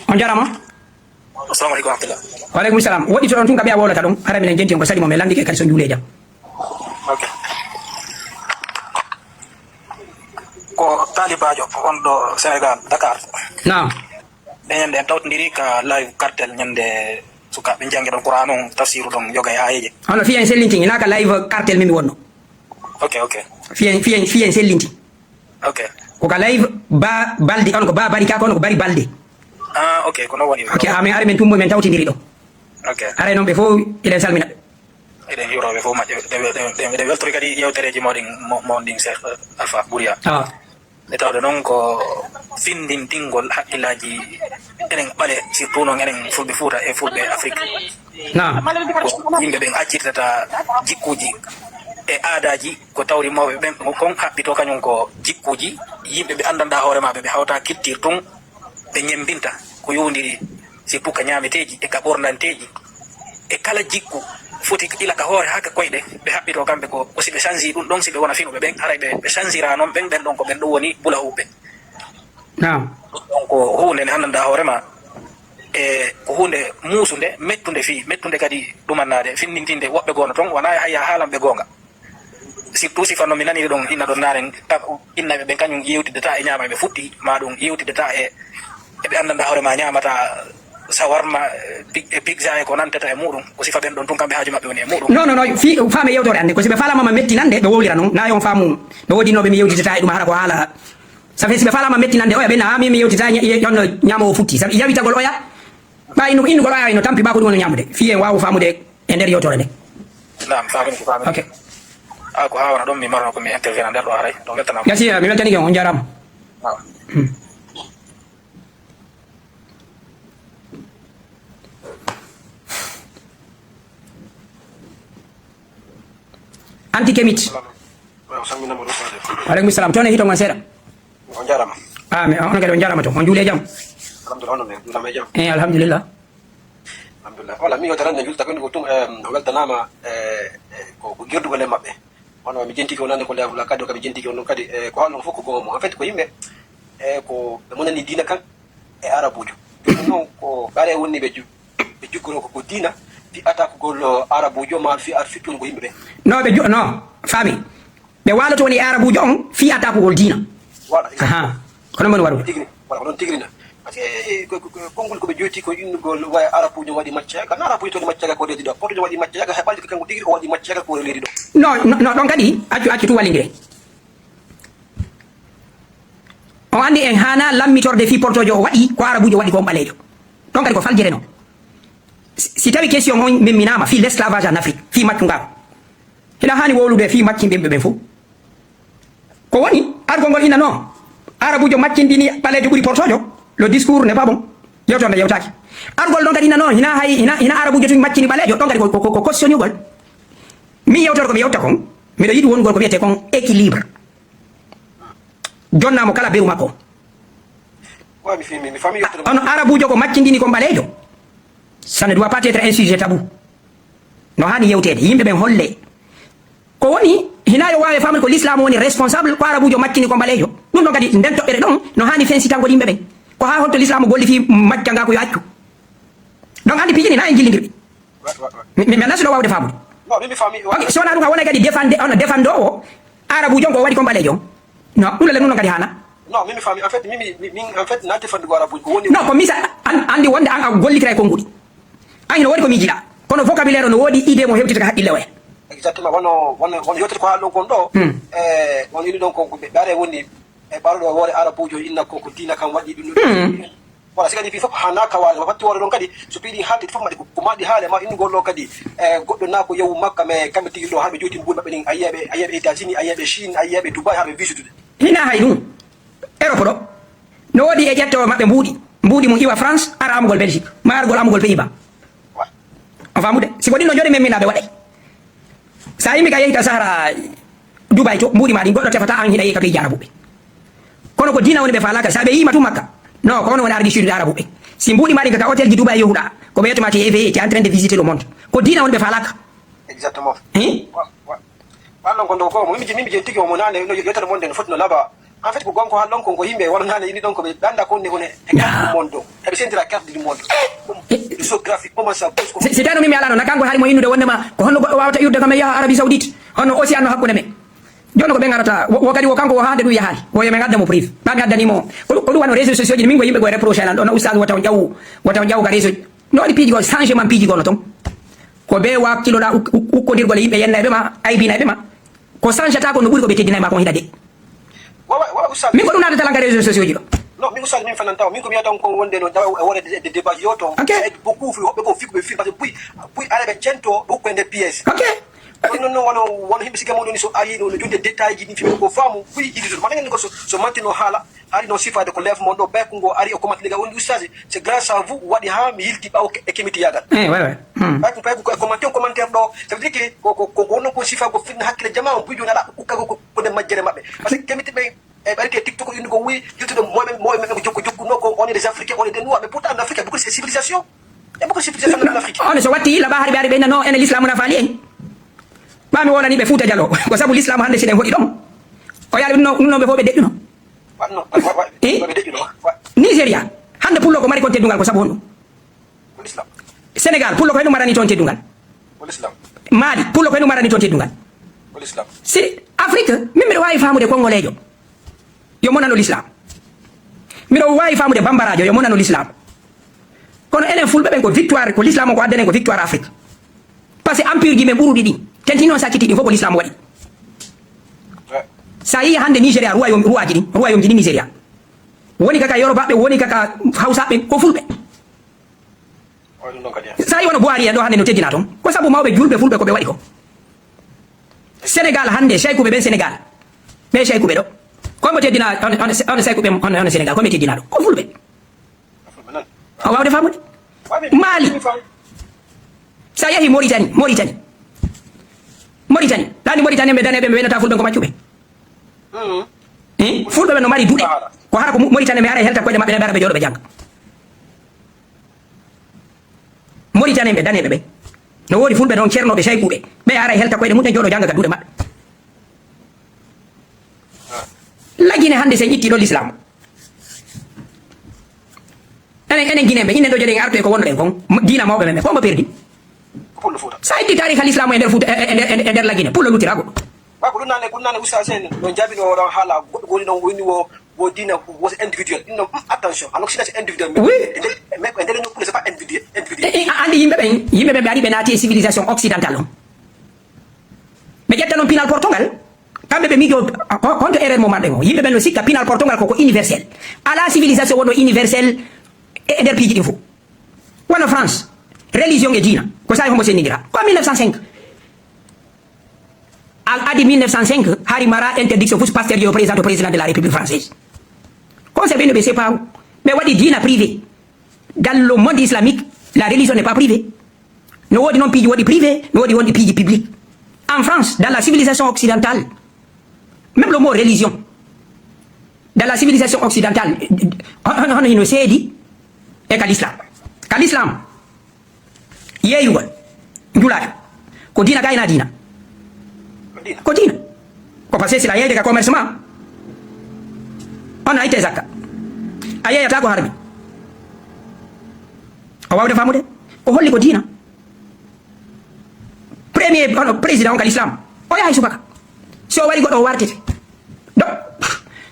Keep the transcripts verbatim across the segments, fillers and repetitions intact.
On jarama. Assalamu alaikum warahmatullah. Wa alaikum salam. Woɗɗi to ɗon tun ka ɓeya wowlata ɗon. Hara minen jenti on ko sali mo, min lanndike kadi so juule jam. Ok. Ko taalibajo on ɗo Senegal, Dakar. Naam. Ɗen ñande en tawtondiri ka live Kartel ñande sukaaɓe jannge ɗon Qur'an on, tafsiru ɗon yoga e aayeeje. Hono fiyen sellintin, ina ka live Kartel min mi wonno. Ok, ok. Fiyen, fiyen, fiyen sellintin. Ok. Ko ka live ba Balde, on ko ba Barika, kono ko Bari Balde. Ah, ok, ko non woni. Ok, amin ari min tumbo min tawtindiri ɗo. Ok. Aray non ɓe fof eɗen salmina ɓe. Eɗen yuroo ɓe fof majje. Eɗen, eɗen, eɗen, eɗen weltori kadi yewtereeji mawɗin, mo-, mawɗin Cheikh Alpha Bouria. Ah. Nde tawde noon ko finndintingol hakkillaaji enen ɓale, surtout noon enen Fulɓe Fuuta e Fulɓe Afrik. Naam. Ko yimɓe ɓen accirtata jikkuuji e aadaaji ko tawri mawɓe ɓen kon haɓɓitoo, kañum ko jikkuuji yimɓe ɓe anndanɗaa hoore maɓɓe, ɓe hawta culture tun, ɓe ñemmbinta ko yowndiri, surtout ka ñaameteeji e ka ɓornanteeji e kala jikku foti ila ka hoore haa ka koyɗe, ɓe haɓɓitoo kamɓe ko, ko si ɓe change ɗum ɗon, si ɓe wona finɓe ɓen, haray ɓe, ɓe changera noon ɓen, ɓen ɗon ko ɓen ɗon woni bulawuɓe. Naam. Ɗum ɗon ko huunde nde anndanɗaa hoore ma, e ko huunde muusunde, mettunde fii, mettunde kadi ɗumannaade, finnintinde woɓɓe goo no toon, wonaa e haya haalanɓe goonga. Surtout si fanno mi nani ɗon inna ɗon naane, ta-, innaɓe ɓen kañum yewtidata e ñaama ɓe futti, ma ɗum yewtidata e, e ɓe anndanɗaa hoore ma ñaamata sawarma, e pi-, e pizza e ko nantata e muɗum, ko sifa ɓen ɗon tun kamɓe haaju maɓɓe woni e muɗum. Non, non, non, fii, faame yewtoore an nde, ko si ɓe faalama ma mettinande, ɓe wowlira non, na yon faamu, no woodi innoɓe mi yewtidata e ɗum, hara ko haala. Ça fait si ɓe faalama mettinande, oya ɓe na, mi, mi yewtidata ña-, ye-, honno ñaamoowo futti. Sabi yawitagol oya, ɓa innu-, innugol oya no tampi ɓa ko ɗum woni ñaamude. Fii en waawu faamude e nder yewtoore nde. Naam, faamini ko faamini. Ok. Ah, ko haa wona ɗon mi marno ko mi intervena nder ɗo haray. Ɗo weltanama. Merci, mi weltanike on, on jaaraama. Ah. Hmm. Anti Kemit. Waaw, salminama ɗo faade. Wa alaikum salam. Toon e hito ngon seeɗa. On jaaraama. Ah, mais on kadi on jaaraama toon. On juuli e jam? Alhamdulillah, on ne juulaama e jam. Eh, alhamdulillah. Alhamdulillah. Wala, mi yewtere nde julta ko ko ɗum, em, o weltanaama, e, e, ko, ko gerdugol e maɓɓe. Hono mi jentiki on nande ko leer la kadi, o kam mi jentiki on ɗum kadi, e, ko haalno fof ko goomo. En fait, ko yimɓe, e, ko ɓe monani diina kan e arabuujo. Jooni noon ko ɓare woni ɓe ju-, ɓe juggoro ko, ko diina, fi atakugol, o, arabuujo ma fi ar fittude ko yimɓe ɓe. No, ɓe ju-, no, faami. Ɓe waaloto woni e arabuujo on, fii atakugol diina. Voilà, exactement. Aha. Ko non woni warude. Tigi, voilà, ko non tigi na. Parce que, eh, ko, ko, ko, konngol ko ɓe joyti ko innugol, way arabuujo waɗi macca, kana arabuujo waɗi macca ko leydi ɗo. Portugal waɗi macca, hay ɓalli ko kanko tigi o waɗi macca ko leydi ɗo. No, no, no, ɗon kadi, accu, accu tu wallindire. On anndi en haana lammitorde fii portojo o waɗi, ko arabuujo waɗi ko on ɓaleejo. Ɗon kadi ko faljere non. Si, si tawi question on memminaama fii l'esclavage en Afrique, fii maccungaaku. Hino haani wowlude fii maccinɓe ɓe ɓen fof. Ko woni, argol ngol ina non, arabuujo maccindini ɓaleejo ɓuri portojo, le discours n'est pas bon. Yewtere nde yewtaaki. Argol ɗon kadi ina non, hina hay, hina, hina arabuujo tun maccini ɓaleejo, ɗon kadi ko, ko, ko, ko questioningol. Min yewtere ko mi yewta kon, miɗo yiɗi wongol ko wiyetee kon équilibre. Jonna mo kala beru makko. Wa, mi fi-, mi, mi faami yewtere. Ono arabuujo ko maccindini kon ɓaleejo. Ça ne doit pas être un sujet tabou. No haani yewteede, yimɓe ɓen holle. Ko woni, hina yo waawe faamude ko l'islam woni responsable, ko arabuujo maccini ko ɓaleejo. Ɗum ɗon kadi, nden toɓɓere ɗon, no haani fensitangol yimɓe ɓen. Ko haa holto l'islam golli fii macca nga ko yo accu. Donc, anndi piiji ɗi na en jillindirɗi. Wa, wa, wa. Mi, mi, mi alaa si ɗo waawde faamude. Non, mi, mi faami, wa. Ok, so wonaa ɗum, a wonay kadi defande, ono defandoowo arabuujo on ko waɗi ko ɓaleejo on. Non, ɗum le, ɗum ɗon kadi haana. Non, min mi faami. En fait, min, mi, mi, min, en fait, naati fandugo arabuujo ko woni. Non, ko misal, an, anndi wonde an a gollitiray konnguɗi. An hino woodi ko miijiɗaa. Kono vocabulaire o no woodi idée mo hewtitata haqqille o en. Exactement. Wano, wano, wano yewtere ko haalɗon kon ɗo. Hmm. Eh, on ini ɗon ko, ko ɓe ɓare woni, e ɓaruɗo woore arabuujo inna ko, ko diina kan waɗi ɗum ɗum. Hmm. Wala, si kadi fii fof haana ka waale, watti woore ɗon kadi, so piɗi haalde fof maɗi ko, ko maɗi haale ma innugol ɗo kadi, eh, goɗɗo na ko yawu Makka, mais kamɓe tigi ɗo haa ɓe joyti mbuuɗi maɓɓe ɗin, a yiya ɓe, a yiya ɓe États-Unis, a yiya ɓe Chine, a yiya ɓe Dubai, haa ɓe visitude. Hina hay ɗum. Europe ɗo, no woodi e ƴettowo maɓɓe mbuuɗi. Mbuuɗi mum iwa France, ara amugol Belgique, ma argol amugol Pays-Bas. On faamude? Si ko ɗin no jooɗi men minaaɓe waɗay. Sa yimɓe ka yehita Sahara Dubai to, mbuuɗi ma ɗin, goɗɗo tefata an hiɗa yehi ka pays arabuɓe. Kono ko diina woni ɓe faalaka, sa ɓe yiima tu Makka. No, ko on woni ardi sud arabuɓe. Si mbuuɗi ma ɗin ka, ka hôtel ji Dubai yohuɗa, ko ɓe yettuma te éveillé, te en train de visiter le monde. Ko diina woni ɓe faalaka. Exactement. Hein? Wa, wa. Wallon ko ndo ko, mo mimi, mimi jentiki mo nane, no yewtere mon nden foti no laba. En fait, ko gonko haalɗon ko, ko yimɓe wonanaade ini ɗon ko ɓe annda ko woni, woni e carte du monde ɗo. Eɓe sendira carte du monde. Ɗum so graphique, comment ça bouge, comment... Si, si tawi no min mi alano, na kanko haali mo innude wondema ko honno goɗɗo wawata iwde kam e yaha Arabie Saoudite, honno aussi anno hakkunde men. Jooni ko ɓe ngarata, wo, wo kadi wo kanko wo haande ɗum yahaali. Wo yo ɓe ngadda mo prive. Ɓa ngaddani mo. Ko ɗum, ko ɗum wano réseaux sociaux ji, min ko yimɓe ko e reproché lan ɗon, na ustaas wota on ƴawu, wota on ƴawu ka réseau. No waɗi piiji goo, changement piiji goo no toon. Ko ɓe wakkiloɗa uk-, uk-, ukkodirgol e yimɓe yennayɓe ma, aybinayɓe ma. Ko changata ko no ɓuri ko ɓe teddinay ma kon hiɗa de. Wawa, wawa, ustaas. Min ko ɗum naatata lan ka réseaux sociaux ji ɗo. Non, min ustaas min fananta o. Min ko mi yata on kon wonde no dawa e wonde de, de débat yo ton. Ok. Aide beaucoup fi hoɓɓe ko fiko ɓe fi parce que buy, buy ara ɓe cento, ɓe ukko e nder pièce. Ok. Kono non, non, wano, wano yimɓe siga mawɗo ni so ari no, no jonde détail ji ɗin fi ko faamu, buy yiɗi to. Mata ngeen ko so, so mantino haala, ari no sifaade ko leef mon ɗo, ɓe ko ngo ari o commenté ga woni ustaas, c'est grâce à vous, waɗi ha mi yilti ɓawo ke-, e kemiti yagal. Eh, ouais, ouais. Hmm. Ɓay ko, ɓay ko e commentaire, commentaire ɗo, ça veut dire que ko, ko, ko, ko wonno ko sifa ko fitna hakkille jama on, buy joni ala ukka ko, ko, ko nder majjere maɓɓe. Parce que kemiti ɓe, e ɓay ke TikTok indi ko wi, yiltude moɓe, moɓe men ko jokku, jokku no ko on est des Africains, on est des Noirs, mais pourtant en Afrique, il y a beaucoup de civilisations. Il y a beaucoup de civilisations en Afrique. On so watti laɓa hari ɓe ari ɓe no, enen l'islam na faali en. Ɓa mi wonani ɓe Fuuta Jaloo. Ko sabu l'islam hannde si ɗen hoɗi ɗon. O yaali ɗum no, ɗum no ɓe fof ɓe deƴƴuno. Wa-, non, wa-, wa-, wa-, Eh? Wa-, ɓe deƴƴuno. Wa-, Nigeria, hannde pullo ko mari kon teddungal ko sabu honɗum? Ko l'islam. Sénégal, pullo ko henɗum marani toon teddungal. Ko l'islam. Mali, pullo ko henɗum marani toon teddungal. Ko l'islam. Si Afrique, min mbiɗo waawi faamude Kongoleejo. Yo monano l'islam. Mbiɗo waawi faamude Bambaraajo, yo monano l'islam. Kono enen Fulɓe ɓen ko victoire, ko l'islam on ko addani en ko victoire Afrique. Parce que empire ji men ɓuruɗi ɗin, tentini on sakkiti ɗin fof ko l'islam waɗi. Ouais. Sa yii hannde Nigeria, royaume, roi ji ɗin, royaume ji ɗin Nigeria. Woni kaka Yorobaɓe, woni kaka Hawsaɓe, ko Fulɓe. Oy, ɗum ɗon kadi en. Sa yii wano Buhari en ɗo hannde no teddina toon, ko sabu mawɓe julɓe Fulɓe ko ɓe waɗi ko. Sénégal hannde, cheykuɓe ɓen Sénégal. Ɓe cheykuɓe ɗo. Ko mbo teddina, on, on, on cheykuɓe, on, on Sénégal, ko ɓe teddina ɗo? Ko Fulɓe. O waawde faamude? Mali. Sa yehi Mauritanie, Mauritanie. Mauritanie. Ɗani Mauritanie ɓe daneɓe, ɓe wenata Fulɓe ko maccuɓe. Mhm. Eh? Fulɓe ɓe no mari duɗe. Ko hara ko Mu-, Mauritanie ɓe ara e helta koyɗe maɓɓe, ɓe ara ɓe jooɗo ɓe jannga. Mauritanie ɓe daneɓe ɓe. No woodi Fulɓe noon cernooɓe, saykuɓe. Ɓe ara e helta koyɗe mum, ɓe jooɗo jannga ka duɗe maɓɓe. La Guinée hannde, sen itti ɗo l'islam. Enen, enen Guinéen ɓe, inen ɗo joɗen artu e ko wonnoɗen kon, m-, diina mawɓe men ɓe, fof mbo perdi. Ko Pullo Fuuta. Sa itti taariha l'islam e nder Fuuta, e, e, e, e nder La Guinée, Pullo luttira goɗɗo. Wa ko ɗum nane, ko ɗum nane Oustaz Sène, no jaabi no ɗon haala goɗɗo ko woni ɗon woni wo, wo diina, wo individuel. Ɗum ɗon, mm, attention, en occident c'est individuel. Mais Oui. e nder, mais ko e nder nokkuure c'est pas individuel, individuel. E, e, a andi yimɓe ɓen, yimɓe ɓen ɓe ari ɓe naati e civilisation occidentale on. Ɓe ƴetta noon pinal Portugal, kamɓe ɓe miijo, ho-, honto erreur mo marɗen o? Yimɓe ɓen no sikka pinal Portugal koko universel. Alaa civilisation wonɗo universel e, e nder piiji ɗin fof. Wano France, religion e diina, ko saa'i hombo sennindira? Ko en mille neuf cent cinq. A-, adi mille neuf cent cinq, hari mara interdiction fus pasteur yo présent au président de la République française. Conseil ɓe no ɓe séparu. Ɓe waɗi diina privé. Dans le monde islamique, la religion n'est pas privée. No woodi noon piiji woɗɗi privé, no woodi wonɗi piiji public. En France, dans la civilisation occidentale, même le mot religion, dans la civilisation occidentale, hon-, hon-, hono hino seedi e ka l'islam. Ka l'islam, yeeyugol, njulaaɗo, ko diina ka ina diina? Ko diina. Ko diina. Ko parce que si a yeeyde ka commerce ma, on a itte zakka. A yeeyata ko harmi. O waawde faamude? O holli ko diina. Premier, hono président on ka l'islam, o yahay subaka. Si o wari goɗɗo o wartete. Donc,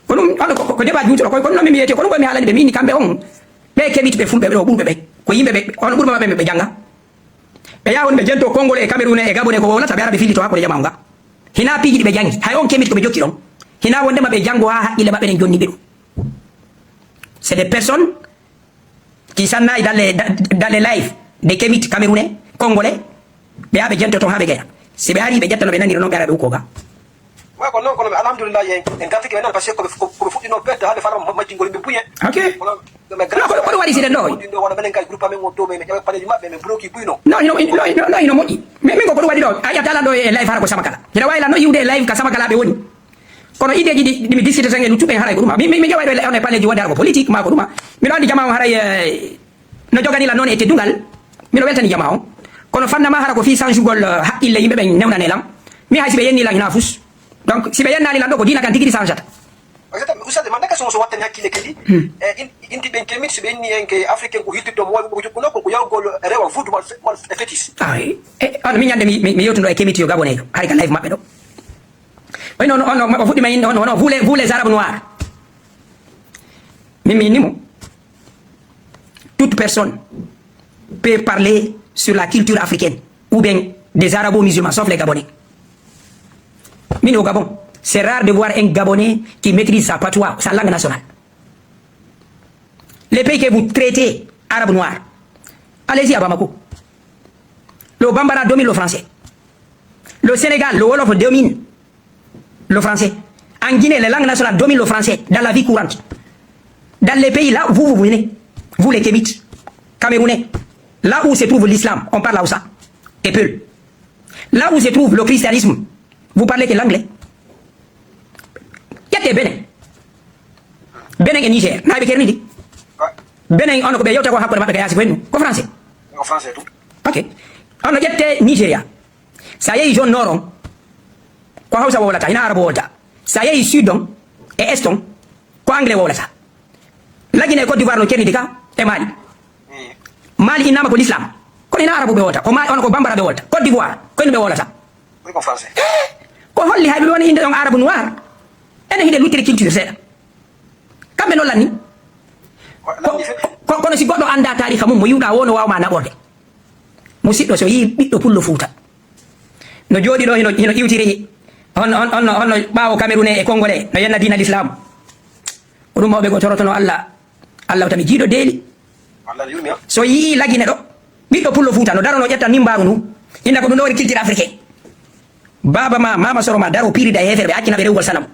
ko ɗum, hono ko, ko, ko débat juutuɗo, ko, ko ɗum noon min mi yeyete, ko ɗum ko mi haalani ɓe, min kamɓe on, ɓe keɓiti ɓe fulɓe ɓe ɗo ɓurɓe ɓe. Ko yimɓe ɓe, hono ɓurɓe maɓɓe ɓe, ɓe jannga. Ɓe yaha woni ɓe jento Konngole e Cameroun e Gabon e ko wowlata, ɓe ara ɓe fillito hakkunde jamaa on ga. Hina piiji ɗi ɓe janngi, hay on kemiti ko ɓe jokki ɗon. Hina wondema ɓe janngo haa haqqille maɓɓe ɗen jonnimɓe ɗum. C'est des personnes qui sannayi dans les, dans les lives des kemiti camerounais, congolais, ɓe yaa ɓe jento toon haa ɓe gaya. Si ɓe ari ɓe ƴetta no ɓe nanira noon, ɓe ara ɓe ukko ga. Wa ko noon, kono alhamdulillahi en, en gartike ɓe nana, parce que ko ɓe, ko, ko ɓe fuɗɗino perte, haa ɓe fala ma-, majjingol yimɓe buy en. Ok. Kono, mais grâce kono, kono waɗi si ɗen ɗo? Ɗo wano minen kay groupe amen o to, men, men ƴawa paleji maɓɓe, men bloki buy no. Non, hino, hino, hino, hino moƴƴi. Mais min ko, ko ɗum waɗi ɗo, a ƴetta lan ɗo e live hara ko Samakala. Hino wawi lan no yiwde e live ka Samakala ɓe woni. Kono ideeji ɗi, ɗi mi discuter tan e luttuɓe en haray ko ɗuma. Mi, mi, mi ƴeway ɗo e, on e paleji wonde hara ko politique, ma ko ɗuma. Miɗo andi jamaa on haray, eh, no jogani lan noon e teddungal. Miɗo weltani jamaa on. Kono fanna ma hara ko fii sanjugol, eh, haqqille yimɓe ɓen newnane lan. Mi hay si ɓe yenni lan hina fus. Donc, si ɓe yennaali lan ɗo, ko diina kan tigi ɗi sanjata. Exactement. Oustaz, man naka somo so wattani hakkille kadi. Hmm. E, in-, inti ɓen kemit, so ɓe inni en ke africain ko hirtitto mo wawi ko jokkuno ko, ko yawgol rewa vudu wal fe-, wal fe-, fétiche. Ay, e, on mi ñande mi, mi, mi yewtuno e kemit yo gabonejo. Hari ka live maɓɓe ɗo. Oy, non, on, on, on fuɗɗi ma inde on, on, vous les, vous les Arabes noirs. Min mi inni mo. Toute personne peut parler sur la culture africaine ou bien des arabo-musulmans, sauf les Gabonais. Min au Gabon, c'est rare de voir un Gabonais qui maîtrise sa patois, sa langue nationale. Les pays que vous traitez arabes noirs, allez-y à Bamako. Le Bambara domine le français. Le Sénégal, le Wolof domine le français. En Guinée, les langues nationales dominent le français dans la vie courante. Dans les pays là où vous, vous venez, vous les Kémites, Camerounais, là où se trouve l'islam, on parle Hausa et Peul. Là où se trouve le christianisme, vous parlez que l'anglais. Ƴettee Bénin. Bénin e Niger, na ɓe kernidi. Bénin, on ko ɓe yewta ko hakkunde maɓɓe ka yaasi ko hennu. Ko français. Ko français tout. Ok. On ƴettee Nigeria. Sa yehi zone nord on, ko Hausa wowlata, hina Arabu wowlata. Sa yehi sud on e est on, ko anglais wowlata. La Guinée e Côte d'Ivoire no kernidi ka e Mali. Mali innama ko l'islam. Kono hina Arabu ɓe wowlata. Ko Mali, on ko Bambara ɓe wowlata. Côte d'Ivoire, ko hennu ɓe wowlata. Ɓuri ko français. Ko holli hay ɓe woni inde ɗon Arabu noir. Ene hiɗe luttiri culture seeɗa. Kamɓe no lanni. Ko, ko, kono si goɗɗo annda taariika mum, mo yiwɗa wo no waawma naɓorde. Musiɗɗo, so yii ɓiɗɗo pullo Fuuta, no jooɗi ɗo, hino, hino iwtiri, on, on, on, on, ɓaawo Camerounais e Congolais, no yenna diina l'islam. Ko ɗum mawɓe goo torotono Allah. Allah o tami jiiɗo deeli. So yii Lagine ɗo, ɓiɗɗo pullo Fuuta no darono ƴetta nimbaaru ndu, inna ko ɗum ɗo woni culture africain. Baaba ma, maama soro ma daro pirida e heeferɓe, accina ɓe rewugol sanamu.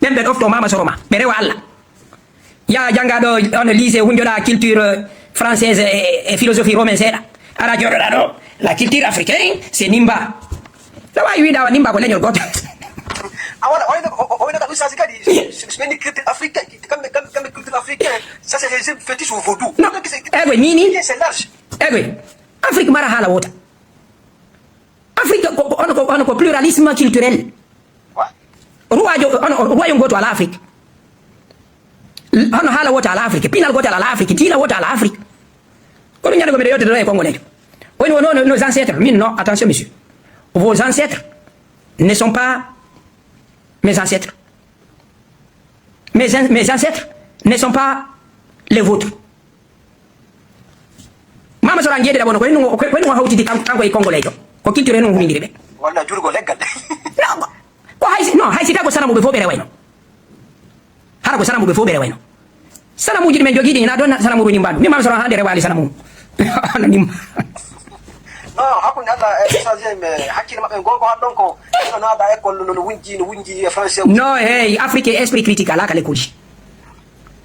Ɓen ɓe ɗofto maama soro ma, ɓe rewa Allah. Yaa jannga ɗo, on lycée, hunjoɗa culture, euh, française e, e philosophie romaine seeɗa. Ara jooɗoɗa ɗo, la culture africaine, c'est Nimba. No waawi wiide awa Nimba ko leñol gooto. A wala, o, o, o, o, o, Ustaz kadi, so, so, so ɓe ni culture africaine, kamɓe, kamɓe, kamɓe culture africaine, ça c'est les fétiches ou vaudou. Non. Egoy, ni, ni. C'est large. Egoy, Afrique mara haala wota. Afrique ko, ko, on ko, on ko pluralisme culturel. Ruwajo, on, on, ruwayo gooto ala Afrique. Hono haala wota ala Afrique, pinal gootal ala Afrique, diina wota ala Afrique. Ko ɗum ñande ko miɗo yewtata ɗo e Kongoleejo. Woni wono no, nos ancêtres, min non, attention monsieur. Vos ancêtres ne sont pas mes ancêtres. Mes an-, mes ancêtres ne sont pas les vôtres. Mama Sora jeeɗiɗaɓo no, ko hennu, ko, ko hennu o hawtidi kan-, kanko e Kongoleejo. Ko culture hennu humindiri ɓe. Walla jurgo leggal. Non, ko hay si, non, hay si tago sanamuɓe fof ɓe rewayno. Hara ko sanamuɓe fof ɓe rewayno. Sanamuuji ɗi men jogiiɗi, ina ɗon sanamuuru nimbaandu. Min Mama Sora hannde rewaali sanamu. Ana nimba. Non, hakkunde Allah e Ustaz Jeey, mais hakkille maɓɓe gonko han ɗon ko, no naata école, no, no wunji, no wunji e français. Non, hey, Afrique, esprit critique alaa ka lekkolji.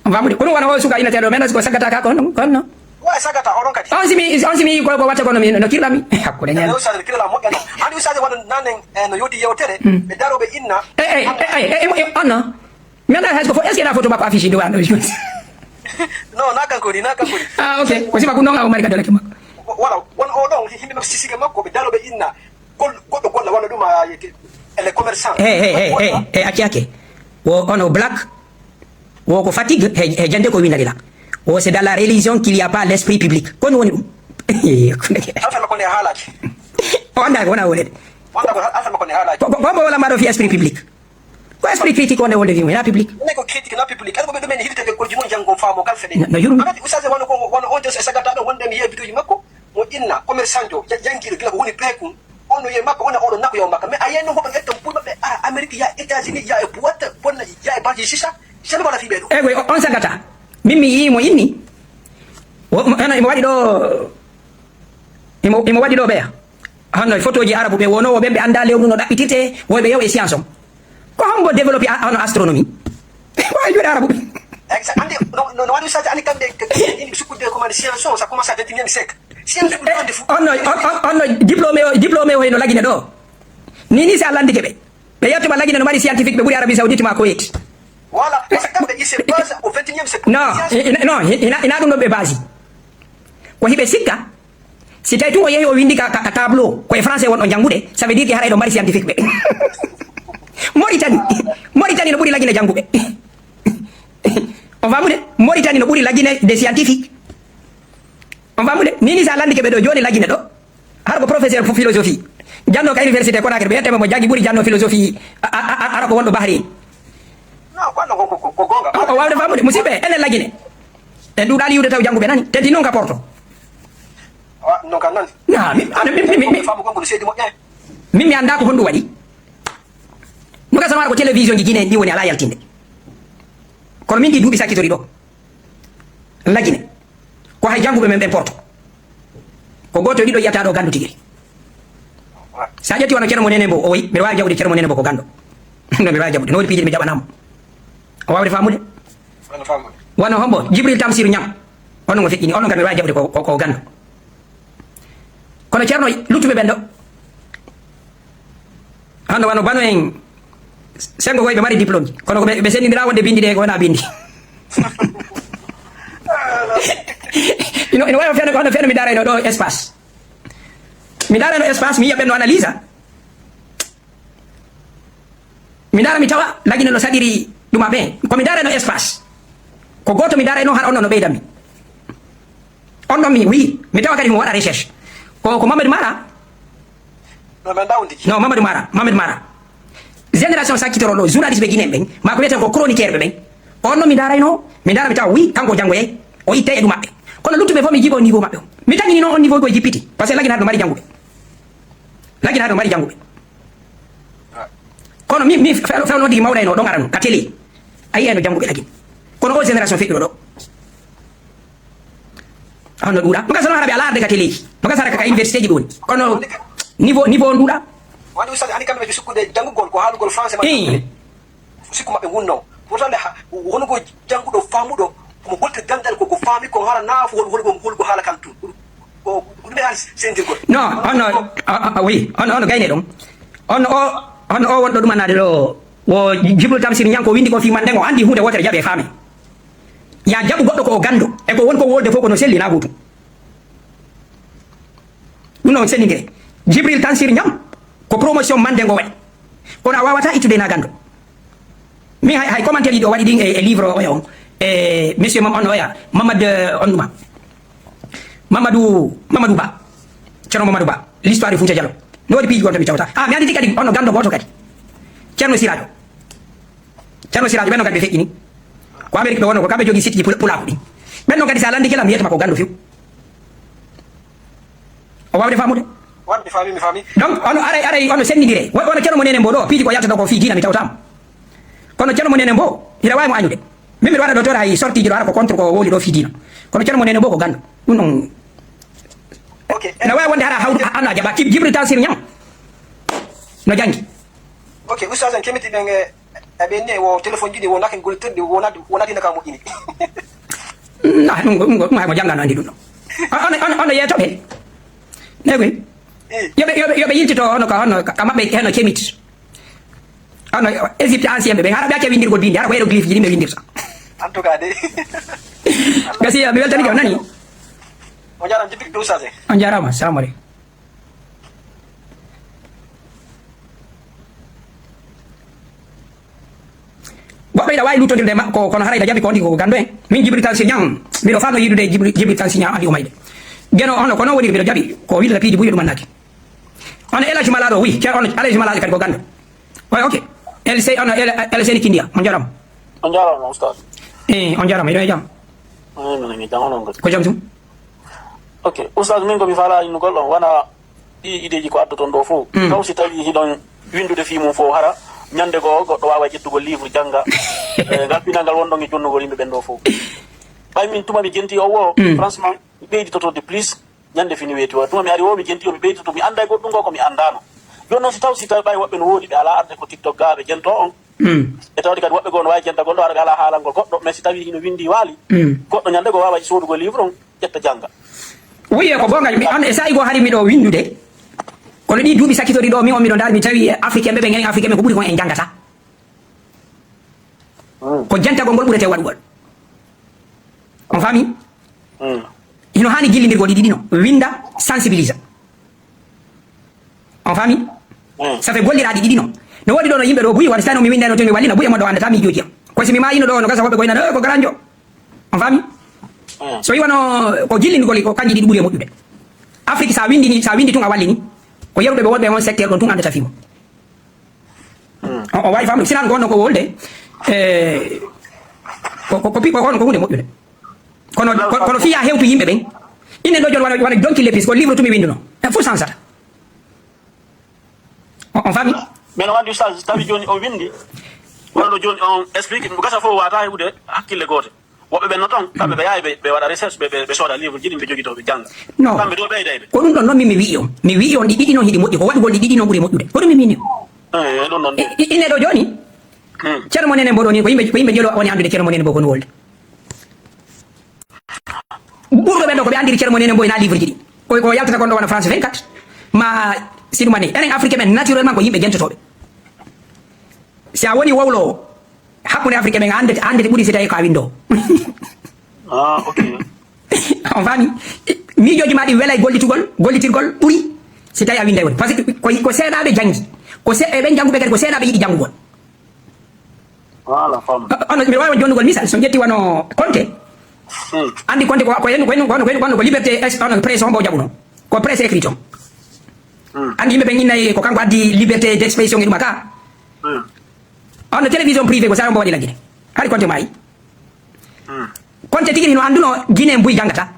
On famɗi? Ko ɗum wona o suka inneteeɗo men, ko saggata ka, ko non, ko non. Wa saggata, oɗon kadi. On simi, on simi ko, ko watta ko no mi, no kirɗami. Hakkunde ñande. Ustaz, kirɗa moƴƴani. Andi Ustaz wano nanen, eh, no yodi yewtere, ɓe daro ɓe inna. Eh, eh, eh, eh, eh, eh, on non. Mi anndaa hay ko fo-, est-ce que na photo makko affiche ɗo wano? Non, na kanko ni, na kanko ni. Ah, ok. Ko sifa ko non o mari ka dole makko. Voilà, won o ɗon, yimɓe makko sisike makko, ɓe daro ɓe inna. Gol-, goɗɗo golla walla ɗum a yiyete. Elle est commerçant. Hey, hey, hey, hey, hey, acci hakke. Wo on o black. Wo ko fatigue, he, he jande ko winndani la. Wo c'est dans la religion qu'il y a pas l'esprit public. Ko ɗum woni ɗum? Alfa makko nde haalaaki. O anndaa ko wona wonede. O anndaa ko alfa makko nde haalaaki. Ko, ko, ko hombo wala mbaɗo fi esprit public? Ko esprit critique wonde wonde fi mo, ina public. Ne ko critique na public. Kala ko ɓe ɗumen hirte ɓe kolji mum janngo faamo kala fede. No, no yurmi. Anati Oustaz wano ko, wano on jos e sagata ɗo wonde mi yeeyi bitoji makko. Mo inna, commerçant jo, ja-, janngiiɗo gila ko woni peekun. On no yeeyi makko, on no oɗon nako yo makka. Mais a yiyay non ko ɓe ƴetta buy maɓɓe, ara Amérique, ya États-Unis, ya e boîte, bonna, ya e banque sisa. Jamais wala fi ɓe ɗo. Eyi, on sagata. Min mi yii mo inni. Wo-, mo, eno, imo waɗi ɗo, imo, imo waɗi ɗo ɓeya. Honno e photoji arabu ɓe wonoowo ɓen ɓe anndaa lewru no ɗaɓɓitirte, woy ɓe yew e science on. Ko hombo développé a-, hono astronomie? Ko e juuɗe arabu ɓe. Exa-, andi, no, no, no waɗi Ustaz, andi kamɓe, ke-, ke-, ini sukkude ko mande science on, ça commence à vingt et unième siècle. Science on, on, on, on no diplômé o, diplômé o heno Lagine ɗo. Ni, ni si a landike ɓe. Ɓe yetto ma Lagine no mari scientifique ɓe ɓuri Arabie Saoudite ma Koweït. Voilà, parce que kamɓe, ils se basent au vingt et unième siècle. Non, i-, i-, non, i-, ina, ina ɗum ɗo ɓe basi. Ko hiɓe sikka, si tawi tun o yehi o windi ka, ka, ka tableau, ko e français won o janngude, ça veut dire que haray ɗo mari scientifique ɓe. Mauritanie. Mauritanie no ɓuri La Guinée jannguɓe. On faamude? Mauritanie no ɓuri La Guinée des scientifiques. On faamude? Ni, ni, so a lanndike ɓe ɗo jooni La Guinée ɗo, har ko professeur fo philosophie, janno ka université Conakry, ɓe yette mo janngi ɓuri janno philosophie a-, a-, a-, ara ko wonɗo Bahrein. Non, ko, ko, ko, ko goonga. O waawde faamude, musidɓe, enen La Guinée. En ɗuuɗaali yiwde taw jannguɓe nani. Teddi noon ka Porto. Wa, noon ka nani. Na, mi, ana, mi, mi, mi, mi. Faamu gonɗo seydi moƴƴa. Min mi anndaa ko honɗum waɗi. No gasa wara ko télévision ji Guinée en ɗi woni alaa yaltinde. Kono min ɗi duuɓi sakkitori ɗo. La Guinée. Ko hay jannguɓe men ɓen Porto. Ko gooto e ɗiɗo yiyata ɗo ganndo tigi. So a ƴetti wano Ceerno mo Nene Mbo, o wi, mbiɗa waawi jaɓude Ceerno mo Nene Mbo ko ganndo. No mbiɗa waawi jaɓude. No woodi piiji ɗi mi jaɓanaama. O waawde faamude? Wano faamude. Wano hombo? Jibril Tamsir Ñam. Onon o feƴƴini, onon kam mbiɗa waawi jaɓude ko, ko, ko ganndo. Kono Ceerno luttuɓe ɓen ɗo, hande wano Bano en, Sengo koye ɓe mari diplôme ji. Kono ko ɓe, ɓe senndindira wonde binndi ɗe ko wona binndi. Ino, ino wawi feere ko hono feere mi darayno ɗo espace. Mi darayno espace, mi yiya ɓen no analyse. Mi dara mi tawa La Guinée no saɗiri ɗuma ɓe. Ko mi darayno espace. Ko gooto mi darayno, har on ɗon no ɓeydammi. On ɗon mi wi, mi tawa kadi mo waɗa recherche. Ko, ko Mamadou Mara? No, men dawdi. No, Mamadou Mara, Mamadou Mara. Génération sakkitoro ɗo, journaliste ɓe Guinée ɓen, ma ko wiyeten ko chroniqueur ɓe ɓen. On ɗon mi darayno, mi dara mi tawa wi, kanko janngoyay, o ittay e ɗum maɓɓe. Kono luttuɓe fof mi jiiɓo niveau maɓɓe o. Mi taŋini noon on niveau ko e jippiti. Parce que La Guinée no mari jannguɓe. La Guinée no mari jannguɓe. Kono mi, mi fe-, fewno tigi mawɗa en o ɗon arano, ka télé. A yiyayno jannguɓe La Guinée. Kono o génération feƴƴuɗo ɗo. Hono ɗuuɗa. No gasa no hara ɓe alaa arde ka teleeji. No gasa hara ka université ji ɓe woni. Kono niveau, niveau on ɗuuɗa. Wani ustad ani kamɓe ɓe sukkude janngugol ko haalugol français maɓɓe. Ii. Sikku maɓɓe wunno. Pourtant nde ha, wonugol jannguɗo faamuɗo, mo holti ganndal ko, ko faami ko hara naa fo hol-, holugol, holugol haala kan tun. Ko, ko ɗum e haali sendirgol. Non, on, on, on, on, oui, on, on gayne ɗum. On o, on o wonɗo ɗumannaade ɗo, wo Jibril Tamsir Ñanko windi ko fii man nden o anndi huunde wootere jaɓe faame. Ya jaɓu goɗɗo ko o ganndo, e ko won ko wolde fof ko no selli na gootum. Ɗum noon sennindire. Jibril Tansir Ñam ko promotion mande ngo waɗi. Kono a waawata ittude na ganndo. Min hay, hay commentaire ɗi o waɗi ɗin e, e livre oya on. E monsieur Mam-, on oya, Mamad, euh, on ɗuma. Mamadou, Mamadou Ba. Ceerno Mamadou Ba. L'histoire de Fouta Diallo. No waɗi piiji gonto mi tawta. Ah, mi anndi kadi on no ganndo gooto kadi. Ceerno Sirajo. Ceerno Siraaji, ɓen non kadi ɓe feƴƴini. Ko Amérique ɓe wonno, ko kamɓe jogii site ji pula-, pulaaku ɗin. Ɓen non kadi, so a lanndike lam, mi yiyata ma ko ganndo few. O waawde faamude? Waɗde faami, mi faami. Donc, ono aray, aray, ono senndindire. Wo-, wono Ceerno mo Nene Mbo ɗo, piiji ko yaltata ko fii diina, mi tawtaama. Kono Ceerno mo Nene Mbo, hiɗa waawi mo añude. Min mbiɗa waɗa ɗo toon hay sortie ji ɗo, hara ko contre ko wowli ɗo fii diina. Kono Ceerno mo Nene Mbo ko ganndo. Ɗum non, ok, ene waawi wonde hara hawru, a, a, a jaɓa. Ki-, Jibril Tansir Ñam no janngi. Ok, Oustaz, en kemiti ɓen e, e ɓe ne, wo téléphone ji ɗi, wo naken gollitirɗi, wo nat-, wo natina ka moƴƴini. Ah, ɗum ko, ɗum ko, ɗum hay mo jannga no anndi ɗum ɗo. On, on, on, on yeeto ɓe. Ne koy. Eh. Yo ɓe, yo ɓe, yo ɓe yiltito hono ka, hono ka, ka maɓɓe, hono kemit. Hono Égypte ancien ɓe, ɓe hara ɓe acca windirgol bindi, hara ko hiéroglyphe ji ɗin ɓe windirta. En tout cas de. Gasi, mi weltanike, on nani? On jaaraama, jippike ɗum, Oustaz. On jaaraama, salamu aleykum. Goɗɗo ina waawi luuttondirde e makko, kono haray ina jaɓi ko on tigi ko ganndo en. Min Jibril Tansir Ñam, mbiɗo faano yiidude Jibril, Jibril Tansir Ñam, anndi umayde. Geno hono ko noon woniri, mbiɗo jaɓi ko windata piiji buy ɗum annaki. Hono El Hadj Malado wi, ceerno, hono El Hadj Malado kadi ko ganndo. Oy, ok. El Sey-, hono El, El Seyni Kindiya, on jaaraama. On jaaraama, Oustaz. Eh, on jaaraama, hiɗon e jam? Eh, minen e jam, onon kadi? Ko jam tun. Ok, Oustaz, min ko mi faalaa innugol ɗon, wona ɗi ideeji ko addoton ɗo fof. Mm. Taw si tawii hiɗon winndude fii mum fof, hara ñannde goo goɗɗo waawa ƴettugol livre jannga, eh, ngal pinal ngal wonɗon e jonnugol yimɓe ɓen ɗo fof. Ɓay min tuma mi jenti o wo, mm, franchement, mi ɓeyditoto de plus, ñannde fini weeti o. Tuma mi ari o, mi jenti o, mi ɓeyditoto, mi annda e goɗɗum goo ko mi anndaano. Jooni noon si taw, si tawi ɓay woɓɓe no woodi ɓe alaa arde ko TikTok gaa ɓe jentoo on, mm, e tawde kadi woɓɓe goo no waawi jentagol ɗo, hara ɓe alaa haalangol goɗɗo, mais si tawii hino winndii waali, mm, goɗɗo ñannde goo waawa soodugol livre on, ƴetta jannga. Wi, e ko goonga, mi, on e saa'i goo hari miɗo winndude. Kono ɗii duuɓi sakkitori ɗo, min on miɗo ndaari, mi tawi Africain ɓe, ɓe ngari Africain ɓe ko ɓuri kon en janngata. Mm. Ko jentagol ngol ɓurete waɗugol. On faami? Mm. Hino haani jillindirgol ɗi ɗiɗi no. Winnda, sensibilisa. On faami? Mm. Ça fait golliraaɗi ɗiɗi no. No woodi ɗo no yimɓe ɗo buy, wata si tawi no mi winndayno to mi wallina buy e mo ɗo anndata miijooji am. Ko si mi maayino ɗo no gasa woɓɓe goynana, "Eh, ko garanjo." On faami? Mm. So iwano ko jillingol ko kanji ɗiɗi ɓuri e moƴƴude. Afrique sa winndini, sa winndi tun a wallini, ko yeruɓe ɓe wonɓe e on secteur ɗon tun anndata fii mo. Mm. O, o waawi famɗude. Sinan ko wonno ko wolde, eh, ko, ko, ko pi-, ko, ko, ko hunde moƴƴude. Kono, ko, kono fiya hewtu yimɓe ɓen. Inen ɗo jooni wano, wano donki lepis, ko livre tumi winnduno. En fof sansata. On, on faami? Mais no anndi, Oustaz, tawi jooni o winndi. Wano ɗo jooni on explique, mo gasa fof wata heɓude hakkille goote. Woɓɓe ɓen no ton, kamɓe ɓe yahay ɓe, ɓe waɗa recherche, ɓe, ɓe, ɓe sooda livre ji ɗin, ɓe jogito, ɓe jannga. Non. Kamɓe ɗo ɓeydayɓe. Ko ɗum ɗon non min mi wi'i on. Mi wi'i on ɗi ɗiɗi non hiɗi moƴƴi, ko waɗugol ɗi ɗiɗi non ɓuri moƴƴude. Ko ɗum mi wi'i on. Eh, eh, ɗum non. I, i, ine ɗo jooni, Hmm. Ceerno mo Nene Mbo ɗo ni, ko yimɓe, ko yimɓe jelo woni anndude Ceerno mo Nene Mbo ko no wolde. Ɓurɓe ɓen ɗo ko ɓe anndiri Ceerno mo Nene Mbo ena livre ji ɗi. Ko, ko yaltata kon ɗo wona France vingt-quatre, ma Sidu Mane. Enen Afrique ɓen, naturellement, ko yimɓe jentotooɓe. Si a woni wowloowo, hakkunde Afrique ɓen, a anndete, a anndete ɓuri si tawi ko a winndoowo. Ah, ok. On faami? Miijooji ma ɗi welay gollitugol, gollitirgol ɓuri si tawi a winnday woni. Par ce que ko, ko seeɗaaɓe janngi. Ko se-, e ɓen jannguɓe kadi, ko seeɗaaɓe yiɗi janngugol. Voilà, faamu. O-, ono, mbiɗa waawi on jonnugol misal, so ƴetti wano Konte. Hmm. Anndi Konte ko, ko hendu, ko hendu, ko hendu, ko hendu, ko liberté ex-, ono, presse hombo jaɓuno. Ko presse écrite on. Hmm. Anndi yimɓe ɓen innay ko kanko addi liberté d'expression e ɗum a ka. Hmm. Ono télévision privée ko sara hombo waɗi la Guinée. Hari Konte maayi. Hmm. Konte tigi hino annduno Guinée mbuy janngata.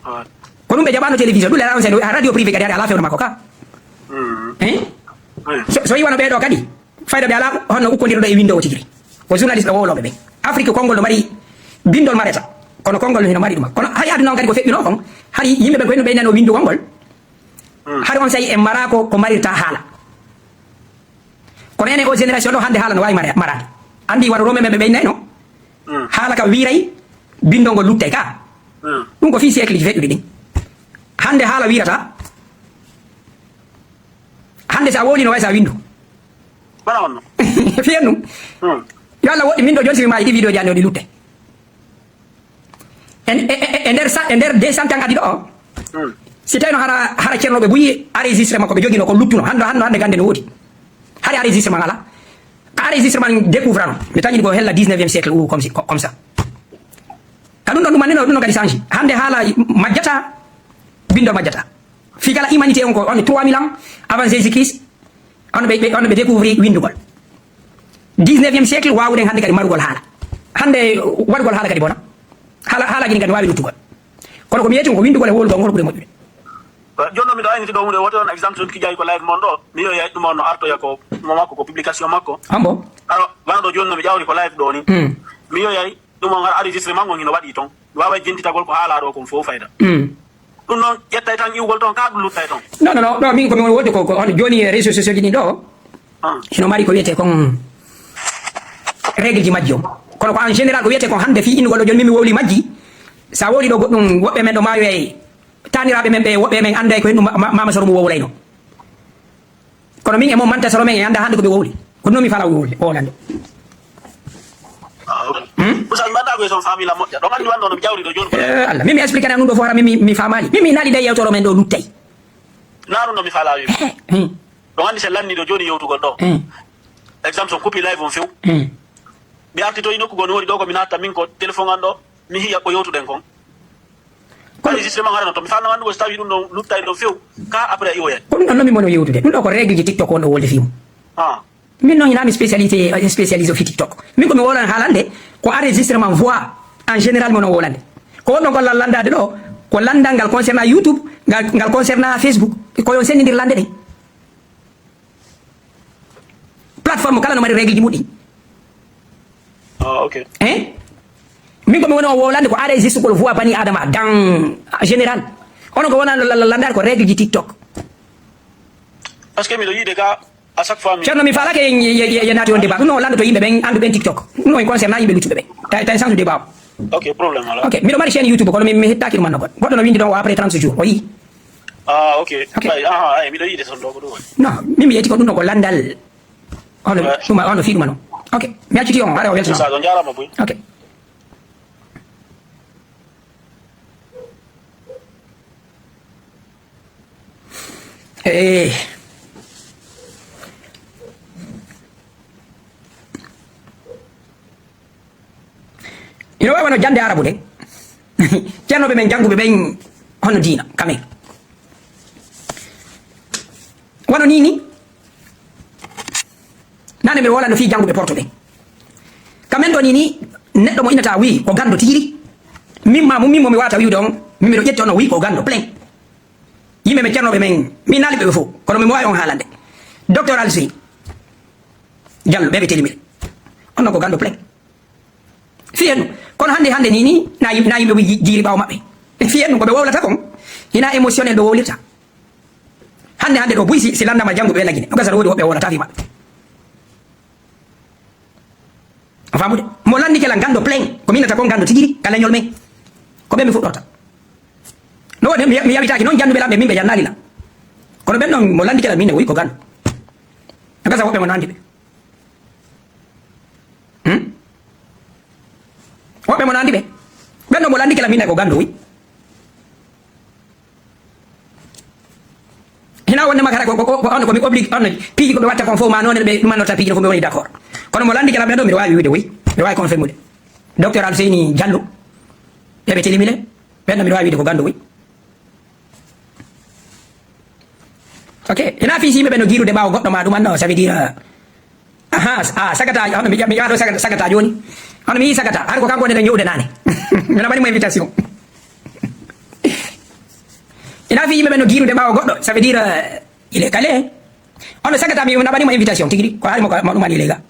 Ah. Ko ɗum ɓe jaɓano télévision, ɗum le radio, radio privé kadi hari ala fewndo makko ka. Hmm. Eh? Hmm. So, so yi wano ɓee ɗo kadi, fayda ɓe ala honno ukkondirɗo e winndoowo tigi. Ko journaliste ɓe wowlooɓe ɓe. Afrique konngol no mari binndol mareta, kono konngol no hino mari ɗum. Kono hay aduna on kadi ko feƴƴuno kon, hari yimɓe ɓen ko henno ɓe nano winndugol ngol. Hmm. Hari on sayi en mara ko, ko marirta haala. Kono enen o génération ɗo hannde haala no waawi mara-, maraade. Anndi wano Romain ɓe ɓe innayno? Hmm. Haala ka wiiray, binndol ngol luttay ka. Hmm. Ɗum ko fii siècle ji feƴƴuɗi ɗin. Hannde haala wiirata. Hannde si a wowlii no waawi si a winndu. Wala wonno. Fiyan ɗum. Hmm. Yo Allah woɗɗi min ɗo jooni si mi maayi ɗi vidéo ji an ɗo ɗi luttay. E, e, e, e nder sa-, e nder deux cents ans adi ɗo, hmm, si tawino hara, hara Ceerno ɓe buyi enregistré makko ɓe jogino ko luttuno. Hannde, hannde, hannde gannde no woodi. Hari enregistrement ala. Ka enregistrement découvrano. Mi tañi ko hella dix-neuvième siècle ou comme si, co-, comme ça. Ka ɗum ɗon ɗum annino, ɗum ɗon kadi change. Hannde haala majjata, binndol majjata. Fii kala humanité on ko on trois mille ans avant Jésus-Christ, on ɓe, ɓe, on ɓe découvrir winndugol. Dix-neuvième siècle, waawuɗen hannde kadi marugol haala. Hannde waɗugol haala kadi bona. Haala, haalaaji ɗin kadi no waawi luttugol. Kono ko mi yetti ko winndugol e wowlugol ngol ɓuri moƴƴude. Jooni noon miɗo ayniti ɗo huunde wootere, on exemple, so on kijaayi ko live mon ɗo, mi yoyay ɗum on no artoya ko mo makko, ko publication makko. Ambo? Aro, wano ɗo jooni no mi ƴawri ko live ɗo ni. Hmm. Mi yoyay ɗum on, enregistrement on hino waɗi ton. Mi waaway jentitagol ko haalaa ɗo kon fof fayda. Hmm. Ɗum noon ƴettay tan iwgol toon, kaa ɗum luttay toon? Non, non, non, ɗo min ko mi woni wonde ko, ko on jooni e réseaux sociaux ji ɗin ɗo. Ah. Hino mari ko wiyetee kon règle ji majji on. Kono ko en général ko wiyetee kon hannde fii innugol ɗo jooni min mi wowli majji. Sa wowli ɗo goɗɗum, woɓɓe men ɗo maayoyay, taaniraaɓe men ɓe, woɓɓe men annday ko henndu ma-, ma-, Mama Soro mo wowlayno. Kono min e mon manta soro men e annda hannde ko ɓe wowli. Ko ɗum mi fala wowli, wowlande. Ah, ok. Hmm? Oustaz, mi annda ko e son famille la moƴƴa. Ɗon anndi wonno no mi jawri ɗo jooni ko. Eh, Allah, min mi expliqué ɗum ɗo fof hara min mi, mi faamaali. Min mi naali ɗe yewtoro men ɗo luttay. Naa ɗum no mi fala wi. Eh, hmm. Ɗon anndi se lanni ɗo jooni yewtugol ɗo. Hmm. Exemple, son kupi live on few. Hmm. Mi artitoyi nokku goo no woni ɗo ko mi natta min ko téléphone an ɗo. Mi hiya ko yewtuɗen kon. Kono enregistrement ngaɗa noon to mi faalno anndugo so tawi ɗum ɗon luttay ɗon few, ka après a iwoyay. Ko ɗum ɗon noon mi mono yewtude. Ɗum ɗo ko règle ji TikTok wonɗo wolde fii mum. Ah. Min noon hinaa mi spécialité, spécialisé fi TikTok. Min ko mi wowlan haalande ko enregistrement voix en général mono wowlande. Ko wonɗon ko la-, landaade ɗo, ko landal ngal concernant YouTube, ngal, ngal concernant Facebook. Ko yo on senndindir lande ɗen. Plateforme kala no mari règle ji muɗɗi. Ah, ok. Hein? Min ko mi woni o wowlande ko enregistrugol voix bani Adama dans général. Onon ko wona la-, la-, landaade ko règle ji TikTok. Parce que miɗo yiide ka à chaque fois mi Ceerno, mi faalake ye, ye, ye, ye naati on débat. Ɗum no landoto yimɓe ɓen, anndu ɓen TikTok. Ɗum no en concerne yimɓe luttuɓe ɓen. Ta, ta en change débat o. Ok, problème ala. Ok, miɗo mari chaîne YouTube kono mi, mi hettaaki ɗum manno goɗɗo. Goɗɗo no winndi ɗon o après trente jours. O yi. Ah, ok. Ok. Ay, ah, ay, miɗo yiide son ɗo ko ɗum woni. Non, min mi yetti ko ɗum ɗo ko landal. Hono, ouais, ɗum, hono fii ɗum non. Ok, mi acciti on, ara o weltano. C'est ça, on jaaraama boy. Ok. Eh. Wano jannde Arabu nde, ceernooɓe men jannguɓe ɓen hono diina, kamen. Wano nii ni, nane mbiɗo wowlano fii jannguɓe Porto ɓen. Kamen ɗoo nii ni, neɗɗo mo innata wii ko ganndo tigi ri. Min ma, min mo mi waawata wi'ude on, min mbiɗo ƴetti on o wii ko ganndo plein. Yimɓe men ceernooɓe men, mi naali ɓe ɓe fof, kono mi waawi on haalande. Docteur Alsey Jallo, ɓe ɓe telimire. On non ko ganndo plein. Fii en ɗum. Kono hannde, hannde nii, nii, na yim-, na yimɓe ji-, jiiri ɓaawo maɓɓe. Fii en ɗum, ko ɓe wowlata kon, hina émotionnel ɓe wowlirta. Hannde, hannde ɗo buy si, si lanndama jannguɓe ɓe lagine. No gasa no woodi woɓɓe wowlata fii maɓɓe. A faamude? Mo lanndike lan ganndo plein, ko minnata kon ganndo tigi ri, ka leñol men. Ko ɓe mi fuɗɗorta. No woodi, mi, mi yawitaaki noon jannduɓe lan ɓe min ɓe jannaali lan. Kono ɓen ɗon mo lanndike lan min ne woyi ko ganndo. No gasa woɓɓe mo no anndi ɓe. Hmm? Woɓɓe mo no anndi ɓe. Ɓen ɗon mo lanndike lan min ne ko ganndo woyi. Hina wonde makara ko, ko, ko, ko on ko mi oblige on piiji ko ɓe watta kon fof ma noon ɓe ɗumannorta piiji ɗo fof ɓe woni d'accord. Kono mo lanndike lan ɓen ɗo mbiɗo waawi wiide woyi. Mbiɗo waawi confirmude. Docteur Alseyni Jallo. Ɓe ɓe telimile. Ɓen ɗo mbiɗo waawi wiide ko ganndo woyi. Ok. Hina fii si yimɓe ɓe no giirude ɓaawo goɗɗo ma ɗum anno, ça veut dire, euh, aha, s-, ah, sagata, hono mi, mi ƴawa ɗo sagata, sagata jooni. Hono mi yii sagata, har ko kanko woni ɗo ñowde nane. Mi naɓani mo invitation. Hina fii yimɓe ɓe no giirude ɓaawo goɗɗo, ça veut dire, euh, il est calé. Hono sagata mi naɓani mo invitation, tigi ri, ko hari mo, mo ɗum ani lega.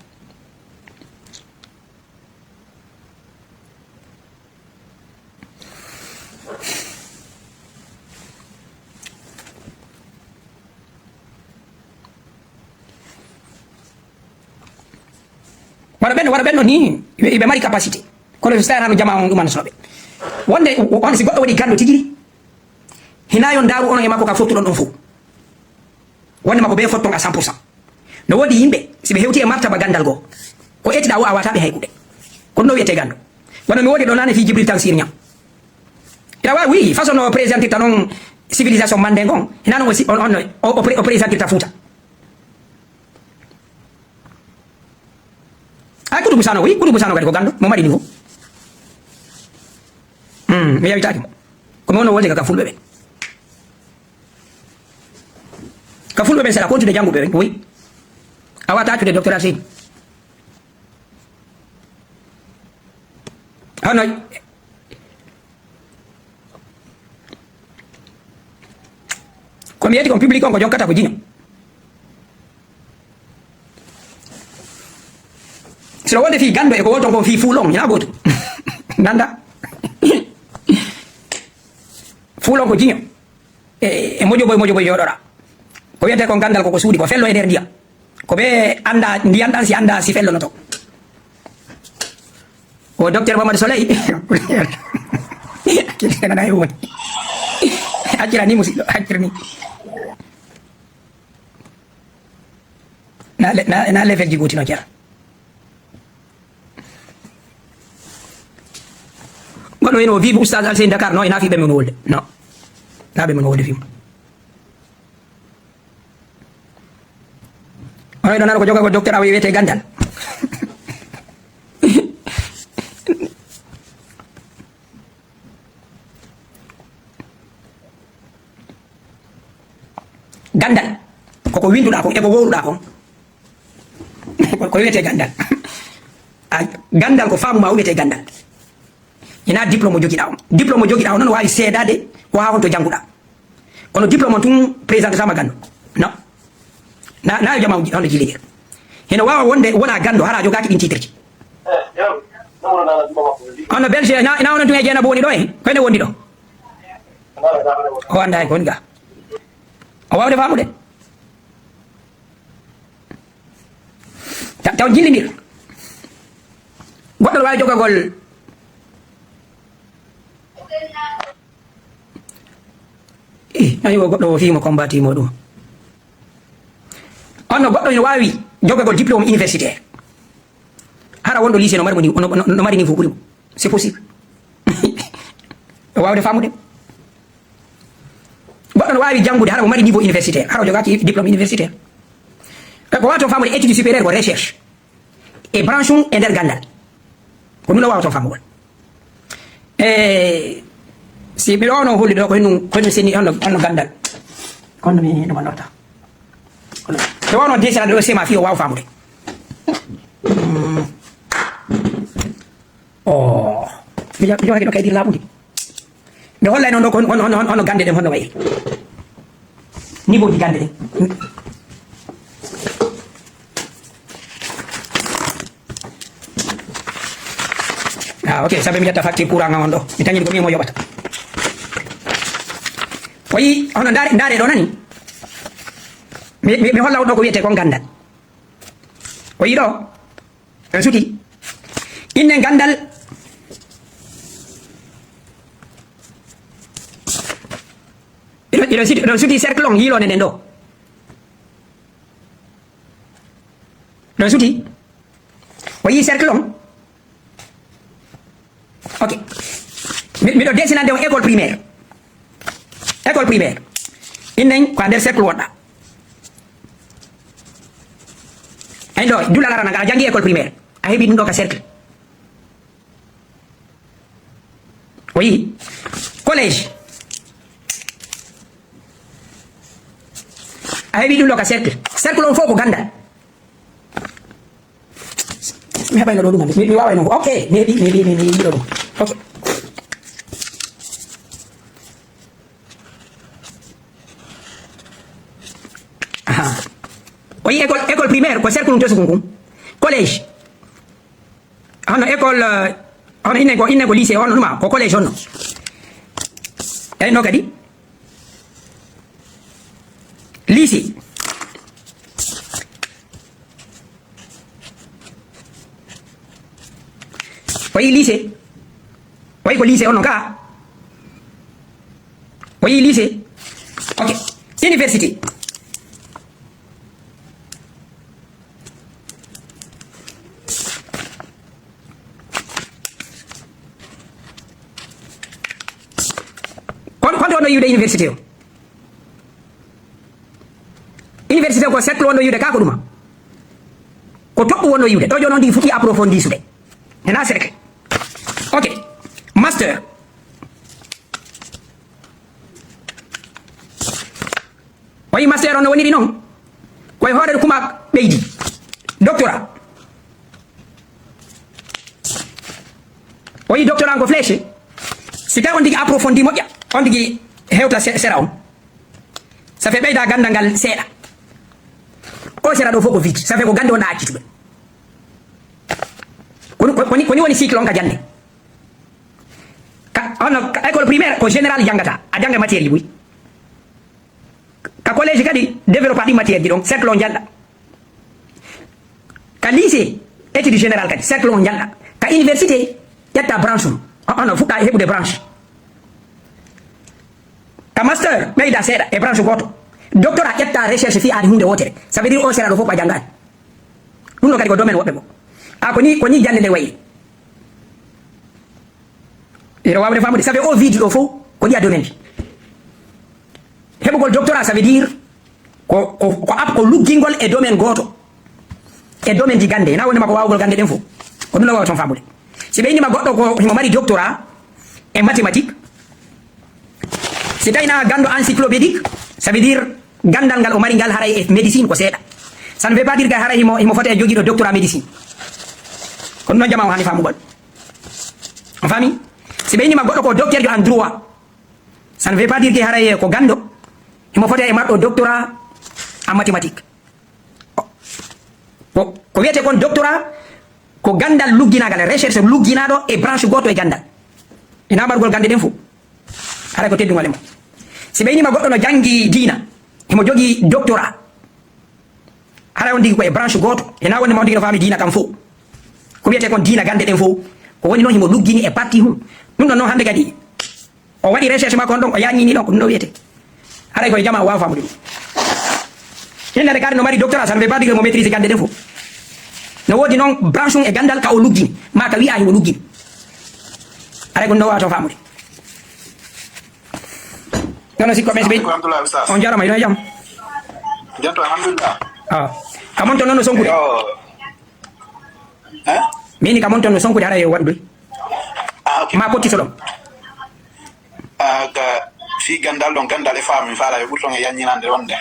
Wano ɓen, wano ɓen no ni, ɓe, ɓe mari capacité. Kono so tawi hano jama on ɗuman soɓe. Wonde, wonde si goɗɗo waɗi ganndo tigi ri, hina yo ndaaru onon e makko ka fottuɗon ɗon fof. Wonde makko ɓe fotton à cent pour cent. No woodi yimɓe, si ɓe hewti e martaba ganndal goo, ko ettiɗaa o a wata ɓe hay kuuɗe. Ko ɗum no wiyetee ganndo. Wano mi woodi ɗo nane fii Jibril Tansir Ñam. Ina waawi, oui, façon no présentirta noon civilisation Mande ngon, hina noon o si-, on, on, o, o pré-, o présentirta Fuuta. Ay, Kutubu Sano, oui, Kutubu Sano kadi ko ganndo, mo mari niveau. Hmm, mi yawitaaki mo. Ko mi wonno wolde ka, ka fulɓe ɓe. Ka fulɓe ɓen, seɗa kontude jannguɓe ɓen, oui. A wata taccude docteur Alseyni. Hono ko mi yeti kon public on ko jokkata ko jiño. Sino wonde fii ganndo e ko wonton kon fii fuulon, hina gooto. Nanda. Fuulon ko jiño. E, e mojoboy, mojoboy jooɗora. Ko wiyetee kon ganndal ko, ko suuɗi, ko fello e nder ndiyam. Ko ɓe annda ndiyan ɗan si annda si fellonoto. O docteur Mamadou Soleil. Hakkille nana e woni. Accira ni musidɗo, accira ni. Na le-, na, na level ji gooti no jara. Goɗɗo wiyno o vive Oustaz Alseyni Dakar, non, ina fii ɓe mun wolde. Non. Na ɓe mun wolde fii mun. Onon ɗo nana ko jogagol docteur awa wiyetee ganndal. Ganndal, koko winnduɗaa kon, e ko wowluɗaa kon. Ko, ko wiyetee ganndal. A, ganndal ko faamu ma o wiyetee ganndal. Ina diplôme mo jogiɗaa on. Diplôme mo jogiɗaa on noon waawi seedaade ko haa honto jannguɗaa. Kono diplôme on tun présentata ma ganndo. Non. Na, na yo jama on ji-, on jillidir. Hino waawa wonde wona ganndo hara jogaaki ɗin titre ji. Hono Belge, na, na onon tun e Jeynaba woni ɗo en? Ko ene wondi ɗo? O anndaa hay ko woni ga. O waawde faamude. Ta-, taw jillindir. Goɗɗo no waawi jogagol. Eh, ayi, o goɗɗo o fii mo combatimo ɗum. On no goɗɗo ina waawi jogagol diplôme universitaire. Hara wonɗo lycée no mari mo ni, no, no, no mari niveau ɓuri mo. C'est possible. O waawde faamude. Goɗɗo no waawi janngude hara o mari niveau universitaire, hara o jogaaki diplôme universitaire. E ko waawata faamude étude supérieure ko recherche. E branche mum e nder ganndal. Ko ɗum o waawata faamugol. E si miɗo ono holli ɗo ko henum, ko henum seni, honno, honno gandal. Kono mi ɗum annorta. Kono to ono dessinade ɗo sema fi o wawa famude. Mm. O. Mi ja-, mi jogake ɗo kaydi laaɓundi. Mi hollay noon ɗo ko on, on, on, on, on gande ɗen honno wayi. Niveau ji gande ɗen. Ah, ok, sabe mi ƴetta facture courant ngal on ɗo. Mi tañini ko min mo yoɓata. O yi, hono ndaare, ndaare ɗo nani. Mi, mi, mi holla on ɗo ko wiyete kon gandal. O yi ɗo. Ɗon suti. Inne gandal. Ɗon, ɗon suti, ɗon suti cercle on yiilone nden ɗo. Ɗon suti. O yii cercle on. Ok. Mi-, miɗo dessinande on école primaire. École primaire. Innen ko a nder cercle wonɗa. Ay ɗo, duɗal arana ngal, a jangi école primaire. A heɓi ɗum ɗo ka cercle. O yii. Collège. A heɓi ɗum ɗo ka cercle. Cercle on fof ko gandal. Mi heɓayno ɗo ɗum, mi, mi waawayno. Ok, maybe, maybe, mi, mi yiɗo ɗum. Ok. Aha. O yii école, école primaire, ko cercle ɗum tesukun kun. Collège. Hono école, eh, hono inne ko, inne ko lycée, hono ɗuma, ko collège honno. Eyi, no kadi? Lycée. O yii lycée. O yii ko lycée honno ka? O yii lycée. Ok. Université. Kon, kon to no yiwde université o. Université ko cercle wonno yiwde ka ko ɗuma. Ko toɓɓu wonno yiwde. Ɗo jooni on ndi fuɗɗi approfondisude. Hena cercle. Ok. Master. O yii master on no woniri noon. Ko e hoore ɗo kuma ɓeydi. Doctorat. O yii doctorat ko flèche. Si tawi on tigi approfondi moƴƴa, on tigi hewta se-, sera on. Ça fait ɓeyda gandal ngal seeɗa. O sera ɗo fof ko vide. Ça fait ko gande on ɗa accitude. Ko, ko, ko ni, ko ni woni cycle on ka jannde. Ka, hono ka école primaire ko général janngata, a jannga matière ji buy. Ka collège kadi développé ɗi matière ji ɗon, cercle on jannga. Ka lycée, étude générale kadi, cercle on jannga. Ka université, ƴetta branche on. O-, hono fuɗɗa heɓude branche. Ka master, ɓeyda seeɗa e branche gooto. Doctorat, ƴetta recherche fii aade huunde wootere. Ça veut dire o sera ɗo fof ko a janngaani. Ɗum ɗo kadi ko domaine woɓɓe goo. A ko ni, ko ni jannde nde wayi. Eɗo waawde faamude. Ça fait o vide ɗo fof ko ɗi a domaine ji. Heɓugol doctorat, ça veut dire ko, ko, ko app-, ko luggingol e domaine gooto. E domaine ji gannde. Na wonde ma ko waawugol gannde ɗen fof. Ko ɗum ɗo waawa toon faamude. Si ɓe inni ma goɗɗo ko himo mari doctorat e mathématique, si tawi na ganndo encyclopédique, ça veut dire ganndal ngal o mari ngal haray e médecine ko seeɗa. Ça ne veut pas dire que haray himo, himo fota e jogiiɗo doctorat médecine. Ko ɗum noon jamaa o haani faamugol. On faami? Si ɓe inni ma goɗɗo ko docteur jo en droit, ça ne veut pas dire que haray ko ganndo himo fota e marɗo doctorat en mathématique. Ko, ko wiyetee kon doctorat, ko ganndal lugginaagal, recherche lugginaaɗo e branche gooto e ganndal. Ina margol gannde ɗen fof. Haray ko teddungal e mum. Si ɓe inima goɗɗo no janngi diina, himo jogii doctorat. Haray on tigi ko e branche gooto. Ina wonde ma on tigi no faami diina kan fof. Ko wiyetee kon diina gannde ɗen fof. Ko woni noon himo luggini e parti hum. Ɗum ɗon noon hannde kadi. O waɗi recherche makko on ɗon, o yaññini ɗon, ko ɗum ɗo wiyetee. Haray koye jamaa o waawa faamude ɗum. Innde kadi no mari doctorat, ça ne veut pas dire mo maîtrise gannde ɗen fof. No woodi noon branche um e ganndal ka o luggini, maa ka wiyaa himo luggini. Haray ko ɗum ɗo waawata faamude. Noon o sikko men si ɓe-, Alhamdulillah, Oustaz. On jarama, hiɗo e jam? Jam to, alhamdulillah. Ah. Ka mon to noon no sonkude? Yo. Hein? Mini ka mon to no sonkude haray yo waɗude. Ah, ok, Ma potti to ɗon. Ah, ga fii ganndal ɗon, ganndal e faamu, mi faalaa ɓe ɓurton e yaññinande on nden.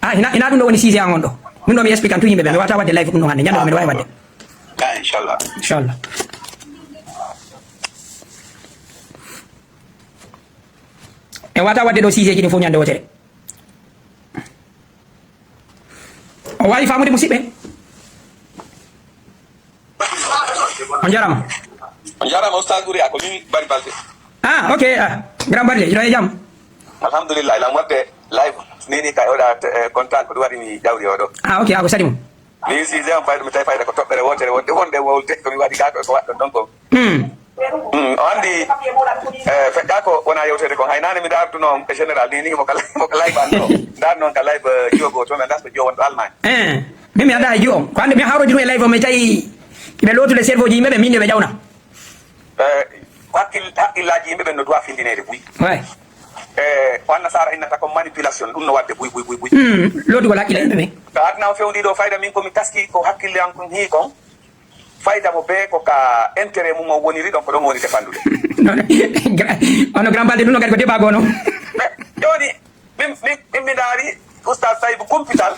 Ah, ina, ina ɗum ɗo woni sujet an on ɗo. Ɗum ɗo mi explique an tout yimɓe ɓe. Mi waawata waɗde live ɗum ɗon hannde. Ñande ko miɗo waawi waɗde. Ah, inchallah. Inchallah. En waawata waɗde ɗo sujet ji ɗin fof ñande wootere. O waawi faamude, musidɓe? On njaaraama. On njaaraama, Oustaz Gouria, ko min Bari Balde. Ah, ok. Ah, Grand Balde, hiɗo e jam? Alhamdulillah, lam waɗde live. Ni ni ka oɗa, eh, kontaan ko ɗum waɗi mi ƴawri oɗo. Ah, ok, ah, ko saɗi mum. Ni si jam fayda, mi tawi fayda ko toɓɓere wootere wonde, wonde wowlde ko mi waɗi gaa ko, ko waɗɗon ɗon ko. Hmm. Mm, o anndi, eh, feƴƴa ko wona yewtede kon. Hay naane mi darduno e général ni, ni mo ka, mo ka live an ɗo. Darnon ka live, eh, jiwo goo to, mi anndaa so ko jiwo wonɗo Allemagne. Eh, min mi anndaa e jiwo on. Ko hannde mi hawrodi ɗum e live o, mi tawi ɓe lootude cerveau ji yimɓe ɓe, min yo ɓe ƴawna. Eh, hakkil-, hakkillaaji yimɓe ɓen no duwa findineede buy. Ouais. Eh, ko Annasaara innata ko manipulation, ɗum no waɗde buy, buy, buy, buy. Hmm, lootugol hakkille yimɓe ɓen. Ka aduna o fewndi ɗo fayda min ko mi taski ko hakkille an kon hii kon. Fayda mo bee ko ka intérêt mum o woniri, donc ɗon woni defandude. Non, gra-, ono Grand Balde ɗum no kadi ko débat gono. Mais jooni, min, min, min mi ndaari Oustaz Saïbou Kumpital,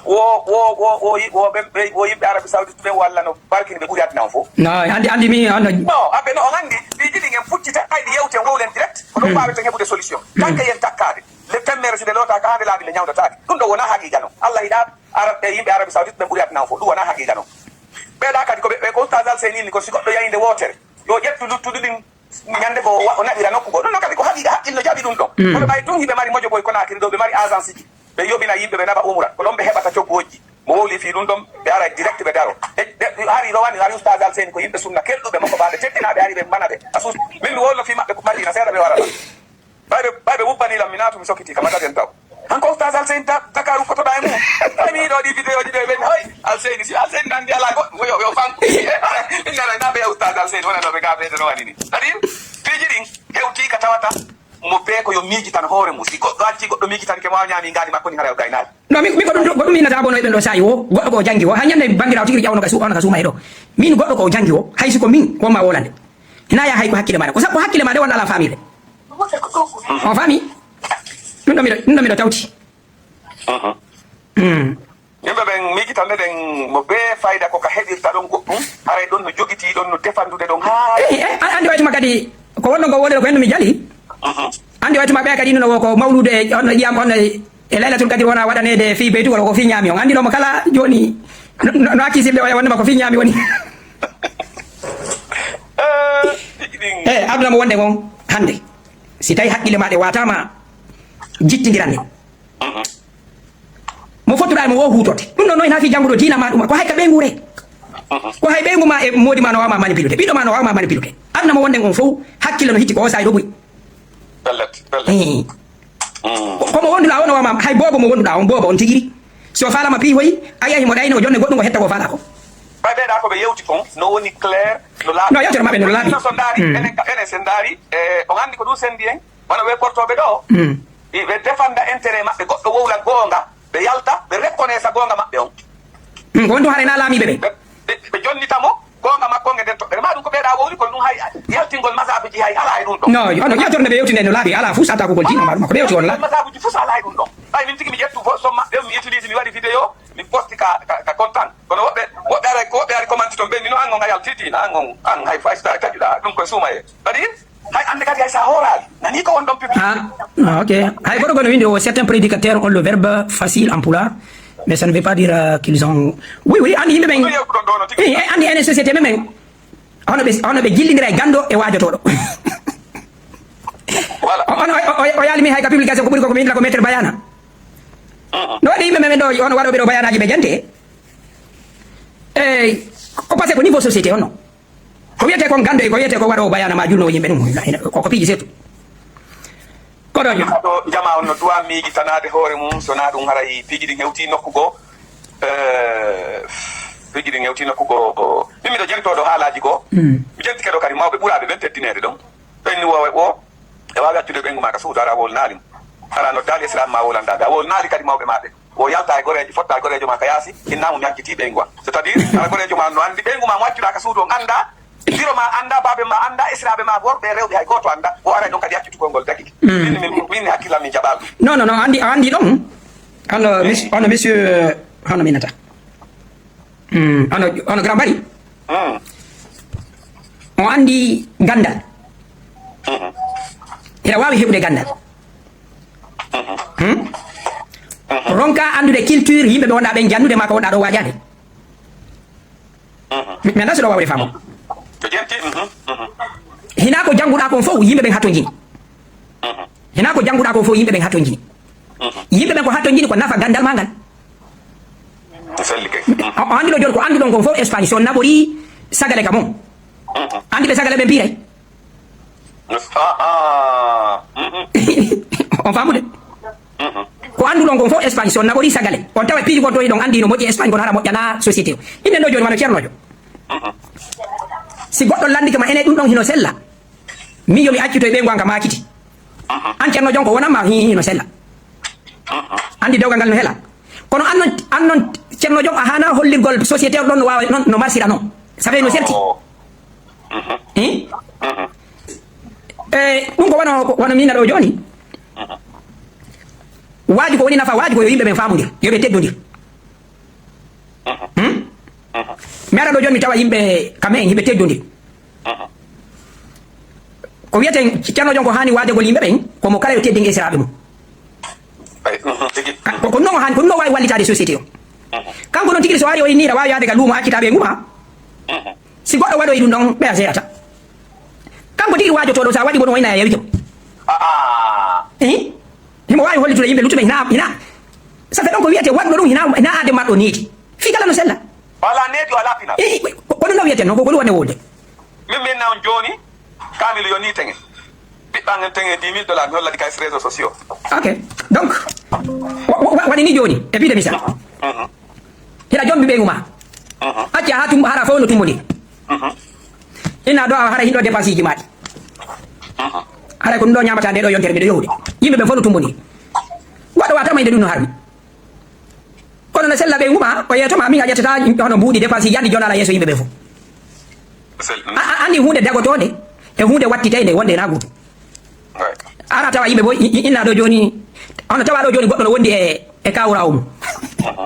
wo, wo, wo, wo, yi-, wo ɓe, ɓe, wo yimɓe Arabie Saoudite ɓen walla no barkini ɓe ɓuri aduna on fof. No, anndi, anndi mi, anndi. Non, aɓe no, on anndi, piiji ɗin en puccita, hay ɗi yewten, wowlen direct, ko ɗum Mm. mbaaweten heɓude solution. Mm. Tan ke yen takkaade. Le temmere si nde lootaaka haa nde laaɓi, nde ñawndataake. Ɗum ɗo wonaa haqiiqa non. Allah hiɗa Arab, e yimɓe Arabie Saoudite ɓe ɓuri aduna on fof. Ɗum wonaa haqiiqa non. Ɓeeɗa kadi ko ɓe, ɓe ko Oustaz Alseyni inni ko si goɗɗo yahi nde wootere, yo ƴettu luttuɗi ɗin ñande goo wa-, o naɓira nokku goo. Ɗum noon kadi ko haqiiqa, haqqille no jaɓi ɗum ɗon. Mm. Kono ɓay tun hiɓe mari mojo boy Konaakiri ɗo, ɓe mari agence ji. Ɓe yoɓina yimɓe, ɓe naɓa umra. Ko ɗon ɓe heɓata coggu hojji. Mo wowli fii ɗum ɗon, ɓe ara direct ɓe daro. E, ɓe, hari rowani, hari Oustaz Alseyni ko yimɓe sunna kelɗuɓe mo ko baaɓe teddinaaɓe ari ɓe mana ɓe. Asus, min mi wowlno fii maɓɓe ko Madina, seeɗa ɓe warata. Ɓay ɓe, ɓay ɓe wubbanii lam, mi naatu, mi sokkitii ka magasin taw. Hanko Oustaz Alseyni Da-, Dakar ukkotoɗaa e mum. Ɓay mi yiɗo ɗi vidéo ji ɗo, ɓe, hoy, Alseyni, si Alseyni nandi alaa goɗɗum, yo, yo fanku. Min nana, na ɓe Oustaz Alseyni, wona ɗo ɓe gaa ɓe no wani ni. Kadi, piiji ɗin hewtii ka tawata mo bee ko yo miijitan hoore mum. Si goɗɗo acci, goɗɗo miijitani ke mo, a ñaami ngaari makko ni, hara o gaynaali. Non, min, min ko ɗum, ko ɗum innata bono e ɓen ɗo saa'i wo, goɗɗo ko o janngi wo, hay ñande banndiraawo tigi ƴawno ka su-, on ka suuma e ɗo. Min goɗɗo ko o janngi wo, hay si ko min, wonma wolande. Hina yaa hay ko hakkille maaɗa. Ko sabu hakkille maaɗa wonɗa alaa faamirde. On faami? Ɗum ɗo miɗo, ɗum ɗo miɗo tawti. Mhm. Mm. Yimɓe ɓen miijitande ɗen mo bee fayda ko ka heɓirta ɗon goɗɗum, haray ɗon no jogitii ɗon no defandude ɗon haa Eh, eh, an-, anndi way tuma kadi ko wonno ngo wonde ko henno mi jali. Mhm. Anndi way tuma ɓe kadi no ko mawlude e on ƴiyam on e Laylatul Kadir wona waɗaneede fii beytugol ko fii ñaami on. Anndi no mo kala jooni no, no, no accusirde o e wonde ma ko fii ñaami woni. Eh, tigi ɗin. Eh, aduna mo wonde ngon hannde. Si tawi hakkille ma ɗe watama jittindiran ni. Mhm. Mo fottuɗaa e mo wo huutorde. Ɗum ɗon noon ina fii jannguɗo diina ma ɗum. Ko hay ka ɓeyngu re. Mhm. Ko hay ɓeyngu ma e moodi ma no waawma manipude. Ɓiɗɗo ma no waawma manipude. Aduna mo wonɗen on fof hakkille no hitti ko o saa'i ɗo buy. Pellet, pellet. Eh. Mm. Ko, ko mo wonduɗaa o no waawma, hay boobo mo wonduɗaa on, boobo on tigiri. Si o faalama piihoy, a yahi mo ɗayni o jonne goɗɗum o hetta ko faalaa ko. Ɓay ɓeeɗa ko ɓe yewti kon, no woni clair, no laaɓi. No yewtere maɓɓe no laaɓi. Kono so ndaari, Mm. enen ka, enen sen ndaari, e, on anndi ko ɗum sendi en, wano ɓe portooɓe ɗo. Mm. I ɓe defanda intérêt maɓɓe, goɗɗo wowla goonga, ɓe yalta, ɓe reconnaissa goonga maɓɓe on. Mm, ko wontu haray na laamiiɓe ɓe. Ɓe, ɓe, ɓe jonnita mo, goonga makko nge nden toɓɓere. Ma ɗum ko ɓeeɗa wowli, kono ɗum hay, yaltingol masaabuji hay alaa e ɗum ɗon. No, hono yewtere nde ɓe yewti nde no laaɓi, alaa fuu sata ko gol diina ma ɗum, ko ɓe yewti on laaɓi. Masaabuji fuu alaa e ɗum ɗon. Ɓay min tigi mi ƴettu fo-, son maɓɓe, mi utilise, mi waɗi vidéo, mi posti ka, ka, ka kontan. Kono woɓɓe, woɓɓe aray, ko woɓɓe ari commenti ton, ɓe ni no an on a yaltiti, na an on, an hay fay so tawi taƴuɗaa, ɗum koye suumayee. Kadi, hay annde kadi hay sa hooraali, nani ko won ɗon public. Ah, ah, ok. Hay goɗɗo gono windi o, certains prédicateurs ont le verbe facile en pulaar, mais ça ne veut pas dire, euh, qu'ils ont, oui, oui, anndi yimɓe ɓen. Ko yewtuɗon ɗo no tigi. Eh, eh, anndi enen société men ɓen. Hono ɓe, hono ɓe jillindira e ganndo e waajotooɗo. Voilà. O, ono, o, o, o yaali min hay ka publication ko ɓuri ko, ko min ko maître Bayana. Mhm. No waɗi yimɓe men ɗo, ono waɗooɓe ɗo bayanaaji ɓe jante. Eyyi, ko parce que ko niveau société on no. Ko wiyetee kon ganndo e ko wiyetee ko waɗoowo bayana ma julnoowo yimɓe ɗum. Ko, ko piiji surtout. Koɗo jam. Ɗo jama on no duwa miijitanaade hoore mum, so na ɗum haray piiji ɗin hewti nokku goo. Eh, piiji ɗin hewti nokku goo. Min miɗo jentoo ɗo haalaaji goo. Mm. Mi jentike ɗo kadi mawɓe ɓuraaɓe ɓen teddineede ɗon. Ɓen ni wo, wo, e waawi accude ɓeyngu ma ka suudu, hara wowlanaali mo. Hara noddaali esiraaɓe ma wowlanɗaa ɓe. A wowlanaali kadi mawɓe ma ɓe. Wo yalta e goreejo, fotta e goreejo ma ka yaasi, hinna mo mi acciti ɓeyngu am. C'est-à-dire, hara goreejo ma no anndi ɓeyngu ma mo accuɗaa ka suudu on anndaa, Biro ma annda, baabe ma annda, esiraaɓe ma worɓe e rewɓe hay gooto annda. O aray ɗon kadi accitugol ngol dagike. Mm. Min, min, min hakkillam mi jaɓaali ɗum. Non, non, non, anndi, anndi ɗon. Hono, eh, mis-, hono monsieur, hono minata. Mm, hono, hono Grand Bari. Mm. On anndi ganndal. Mhm. Hiɗa waawi heɓude ganndal. Mhm. Hmm? Mhm. Ronka anndude culture yimɓe ɓe wonɗa ɓen, janndude ma ko wonɗa ɗo waajaade. Mhm. Mi, mi anndaa so ɗo waawde faamu. Ko jenti, mhm, mhm. Hinaa ko jannguɗa kon fof yimɓe ɓen hatonjini. Mhm. Hinaa ko jannguɗa kon fof yimɓe ɓen hatonjini. Mhm. Yimɓe ɓen ko hatonjini ko nafa ganndal ma ngal. Selli kay. Mhm. O, o anndi ɗo jooni ko annduɗon kon fof Espagne, so naɓori sagale ka mon. Mhm. Anndi ɓe sagale ɓen piiray? Ah, ah. Mhm. On faamude? Mhm. Ko annduɗon kon fof Espagne, so naɓori sagale, on tawa piiji kon toon hiɗon anndi no moƴƴi Espagne, kono hara moƴƴana société o. Innen ɗo jooni wano ceernoojo. Mhm. Si goɗɗo lanndike ma, ene ɗum ɗon hino sella. Min yo mi accitoy ɓe ngon ka maakiti. Mhm. An ceernoojo on ko wonanma hi-, hino sella. Mhm. Anndi dewgal ngal no hela. Kono an non, an non ceernoojo on a haana hollirgol société o ɗon no waawa, non, no marsira non. Ça fait no selti. Oh. Mhm. Hein? Mhm. E, ɗum ko wano, wano min ɗo jooni. Mhm. Waaju ko woni nafa, waaju ko yo yimɓe ɓen faamondir, yo ɓe teddondir. Mhm. Hmm? Mhm. Mi ara ɗo jooni mi tawa yimɓe ka men, yimɓe teddondir. Mhm. Ko wiyeten ceernoojo on ko haani waajagol yimɓe ɓen, ko mo kala yo teddin esiraaɓe mum. Ay, mhm, tigi. Ka-, ko, ko non haani, ko non waawi wallitaade société o. Mhm. Kanko non tigi so ari o inni, hiɗa waawi yaade ka luumo accita ɓe nguma. Mhm. Si goɗɗo waɗoyi ɗum ɗon, ɓe a seerata. Kanko tigi waajotooɗo, so a waɗi mo ɗum, o ina a yawito. Ah, ah. Eh? Himo waawi hollitude yimɓe luttuɓe hina, hina. Ça fait donc ko wiyete waɗuɗo ɗum hina, hina aade maɗɗo needi. Fii kala no sella. Wala needi, wala pinal. Eh, ko, ko ɗum no wiyete noon, ko, ko ɗum wonde wowde. Min, min naw jooni, Kamilu yo ni teŋe. Ɓiɓɓan en teŋe dix mille dollars, mi hollani kay réseaux sociaux. Ok. Donc, wa-, wa-, wa-, waɗi ni jooni, e piide misal. Mhm. Hiɗa jombi ɓeygu ma. Mhm. Acca haa tum-, hara fof no tummbondir. Mhm. Ina ɗo a hara hiɗo dépense ji maaɗi. Mhm. Hara ko ɗum ɗo ñaamata nde ɗo yontere miɗo yowde. Yimɓe ɓe fof no tummbondir. Waɗo wa tama inde ɗum no harmi. Kono no sella ɓeygu ma, o yeeto ma, min a ƴettata hono mbuuɗi dépense ji, anndi joɗa ala yeeso yimɓe ɓe fof. Sel-, mm. A, a, anndi huunde dagotoonde e huunde wattiteende wonde na gootum. Right. Ara tawa yimɓe bo i-, i-, inna ɗo jooni, hono tawa ɗo jooni goɗɗo no wondi e, e kawra o mum. Mhm.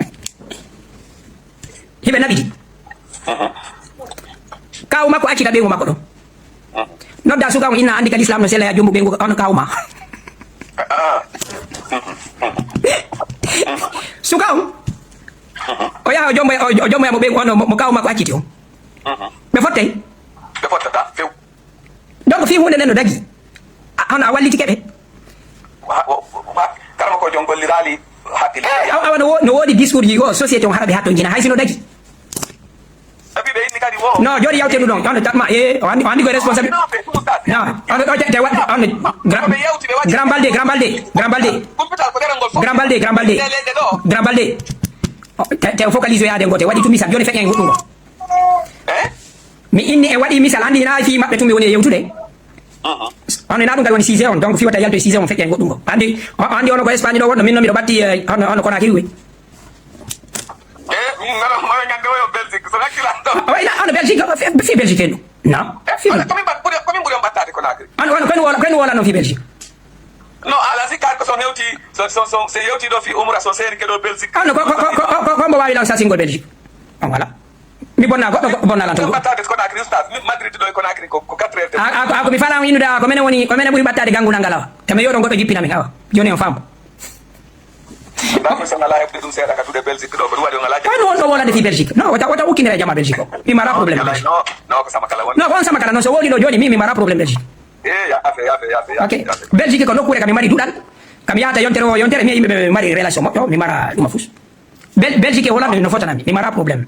Hiɓe naɓidi. Mhm. Kaw makko accita ɓeygu makko ɗon. Mhm. Nodda suka on inna anndi ka l'islam no sella ya jombu ɓeygu on kaw ma. Ah. Mhm. Mhm. Suka on. Mhm. O yaha o jombo, o, o jombo ya mo ɓeygu on mo, mo kaw makko acciti on. Mhm. Ɓe fottay. Ɓe fottata, few. Donc, fii huunde nden no dagi. A, hono a wallitike ɓe? Wa-, wa-, wa-, kala ko jon golliraali hakkille. Eh, awa, awa, no wo-, no woodi discours ji o société on hara ɓe hatto jina, hay si no dagi. Abi ɓe inni kadi wo. No, jooɗi yawte ɗum ɗon. Hono tatma, eh, o andi, o andi ko responsable. Non, ɓe ɗum tan. Non, hono ɗo te, te waɗ-, hono gra-, ɓe yewti, ɓe waɗi. Grand Balde, Grand Balde, Grand Balde. Kumpital ko ɗerol ngol fof. Grand Balde, Grand Balde. Ɗe leɗɗe ɗo. Grand Balde. O, te, te focalise yaade ngote, waɗi tu misal, jooni feƴƴen goɗɗum ngo. Eh? Mi inni e waɗi misal, anndi hinaa fii maɓɓe tun mi woni e yewtude. Mhm. Hono hinaa ɗum kadi woni sujet on, donc fii wata yaltu e sujet on feƴƴa e goɗɗum ngo. Anndi, o, anndi hono ko Espagne ɗo wonno, min noon miɗo ɓatti e hono, hono Conakry wi. Eh, min ngara, mara ñande o yo Belgique, so hakkilaa ɗo. O, o, ina, hono Belgique, o, fii, fii Belgique en ɗum. Non, fii Belgique. Ko min mbaɗ-, ɓuri, ko min ɓuri on ɓattaade Conakry. Hono, hono, kono wola, kono wola noon fii Belgique. Non, ala si kar ko so hewti, so, so, so, so yewti ɗo fii umra, so seeri ke ɗo Belgique. Hono ko, ko, ko, ko, ko, ko mbo waawi lan sasingol Belgique. On voilà. Mi bonna goɗɗo, goɗɗo bonna lan tan. Ɓattaade Conakry, Oustaz. Mi Madrid ɗo e Conakry ko, ko quatre heures de. A, a, a, ko mi faala on innude, a, ko menen woni, ko menen ɓuri ɓattaade ganngunal ngal, awa. Te mi yewto goɗɗo jippina min, awa. Jooni on faamu. Ndaa ko so ngalaa heɓde ɗum seeɗa ka duɗe Belgique ɗo, ko ɗum waɗi o ngalaa. Kono on ɗo wolande fii Belgique. Non, wota, wota ukkinire e jama Belgique o. Mi mara problème Belgique. Non, non, ko Samakala woni. Non, ko on Samakala, non, so woodi ɗo jooni, min mi mara problème Belgique. Eh, ya, afe, afe, afe, afe, ok. Afe. Belgique ko nokkuure ka mi mari duɗal. Ka mi yahata yontere o yontere, mi e yimɓe ɓe mi mari relation moƴƴo, mi mara ɗum a fus. Bel-, Belgique e Hollande no fotanami, mi mara problème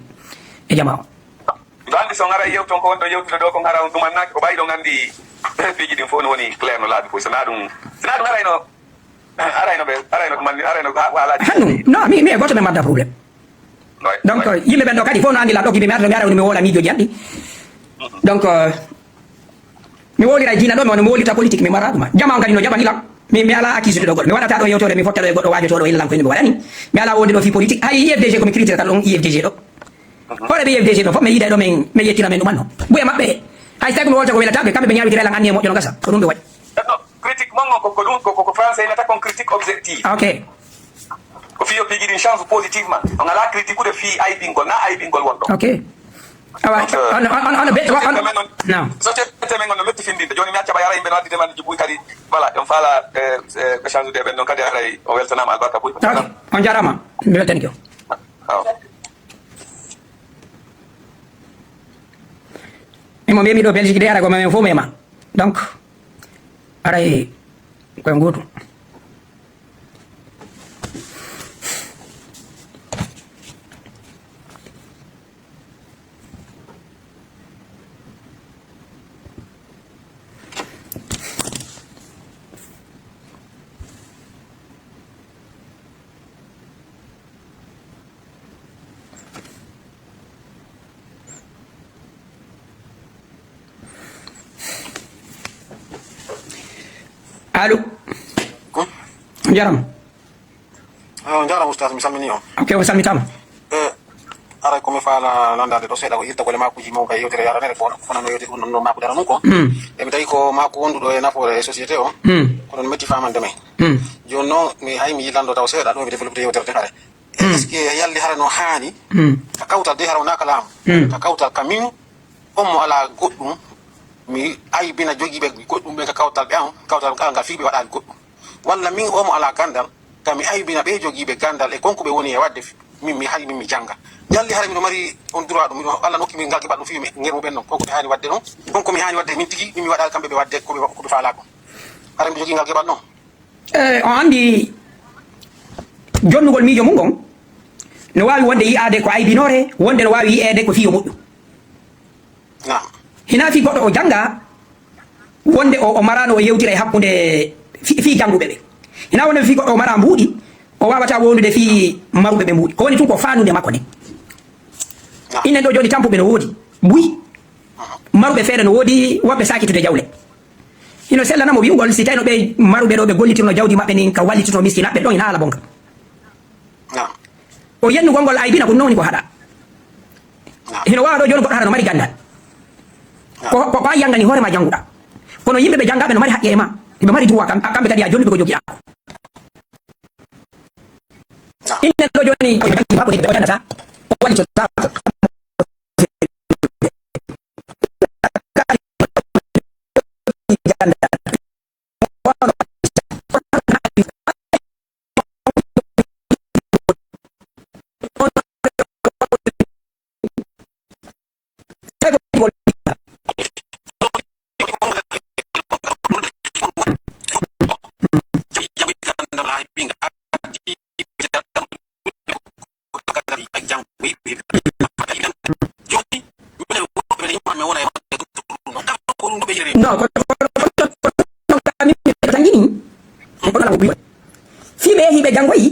e jama o. Miɗo anndi so ngaray yewton ko wonɗo yewtude ɗo ko ngara on ɗumannaaki ko ɓay ɗon anndi piiji ɗin fof no woni clair no laabi fof. So naa ɗum, so naa ɗum arayno, arayno ɓe, arayno ɗum anndi, arayno ha-, haalaaji. Hannu, non, mi, mi e gooto mi marda problème. Ouais, donc, ouais. Euh, yimɓe ɓen ɗo kadi fof no anndi lan ɗo kiɓe mi arata mi ara woni mi woola miijooji an ɗi. Mhm. Donc, euh, mi wowlira e diina ɗo, mi wona mi wowlirta politique, mi mara ɗum. Jama on kadi no jaɓani lan. Mi, mi alaa accusé ɗo goɗɗo. Mi waɗata ɗo yewtore, mi fotta ɗo e goɗɗo waajotooɗo illa ko mi waɗani. Mi alaa wonde ɗo fii politique. Hay U F D G ko mi critique kala ɗon U F D G ɗo. Hoore ɓe U F D G ɗo fof, mi yiida ɗo men, men yettina men ɗum anno. Buya maɓɓe, Hay so tawi ko mi wolta ko welata ɓe, kamɓe ɓe ñaawitira lan anniya moƴƴo no gasa. Ko ɗum ɓe waɗi. Neɗɗo, critique mon on ko, ko ɗum, ko, ko, ko français innata kon critique objective. Ok. Ko fii yo piiji ɗin change positivement. On alaa critiqueude fii aybingol, naa aybingol won ɗon. Ok. Awa, donc, euh, on, on, on, on, be-, on, société men on, non. Société men on no metti findinde. Jooni mi acca ɓay hara yimɓe no addi demande ji buy kadi. Voilà, on faala, euh, euh, échange de ɓen ɗon kadi haray o weltanaama albarka buy. Ok, on jaaraama. Mi weltanike on. Awa. Imo mbiyami ɗo Belgique de, ara ko men fof mema. Donc, aray koye nguutu. Allo. Ko? Njaram. Ah, njaram, Oustaz, mi salmini on. Ok, o salmitama. Eh, aray ko mi faala landaade ɗo seeɗa ko irtagol e maakuuji mon kay yewtere yaranere ko fonano yewtere ɗum ɗon maaku dara mum ko. Hmm. E mi tawi ko maaku wonduɗo e nafoore e société o. Hmm. Kono no metti famande men. Hmm. Jooni noon, mi hay mi yillando taw seeɗa ɗo mi développé yewtere nde hare. Hmm. Est-ce que yalli hara no haani? Hmm. Ka kawtal de hara wonaa ka laamu. Hmm. Ka kawtal ka min, on mo alaa goɗɗum, mi aybina jogiiɓe goɗɗum ɓen ka kawtal ɓe an, kawtal ngal ngal fii ɓe waɗaali goɗɗum. Walla min o mo alaa ganndal, ka mi aybina ɓe jogiiɓe ganndal e kon ko ɓe woni e waɗde, min mi hari min mi jannga. Yalli hara miɗo mari on droit ɗum, miɗo, Alla nokki min ngal geɓal ɗum fii mi ngermu ɓen non, kon ko mi haani waɗde ɗon, kon ko mi haani waɗde min tigi, min mi waɗaali kamɓe ɓe waɗde ko ɓe, ko ɓe faalaa kon. Hara miɗo jogii ngal geɓal non? Eh, on anndi jonnugol miijo mum ngon no waawi wonde yi'aade ko aybinoore, wonde no waawi yi'eede ko fii yo moƴƴu. Naam. Hinaa fii goɗɗo o jannga, wonde o, o maraano o yewtira e hakkunde fii, fii jannguɓe ɓe. Hinaa wonde fii goɗɗo o maraa mbuuɗi, o waawataa wondude fii maruɓe ɓe mbuuɗi. Ko woni tun ko faandude makko nden. Naam. Inen ɗo jooni tampuɓe no woodi. Buy. Maruɓe feere no woodi, woɓɓe saakitude jawle. Hino sellanamo wi'ugol, si tawi no ɓe maruɓe ɗo ɓe gollitirno jawdi maɓɓe ndin ka wallitito miskinaaɓe ɗon, ina haala bonka. Naam. O yennugol ngol aybina ko ɗum woni ko haɗa. Naam. Hino waawa ɗo jooni goɗɗo hara no mari ganndal. Naam. Ko, ko, ko a yanngani hoore ma jannguɗa. Kono yimɓe ɓe janngaɓe no mari haqqe e ma. Ɓe mari droit kam, kamɓe kadi a jonnuɓe ko jogiɗa. Naam. Inen ɗo jooni, o janngi haa ko o jannata, o wallitotaako. No, ko, ko, ko, ko, ko, ko, min mi tangini. Ko ɗum ala ko wi'ude. Fii ɓe yehi ɓe janngoyi,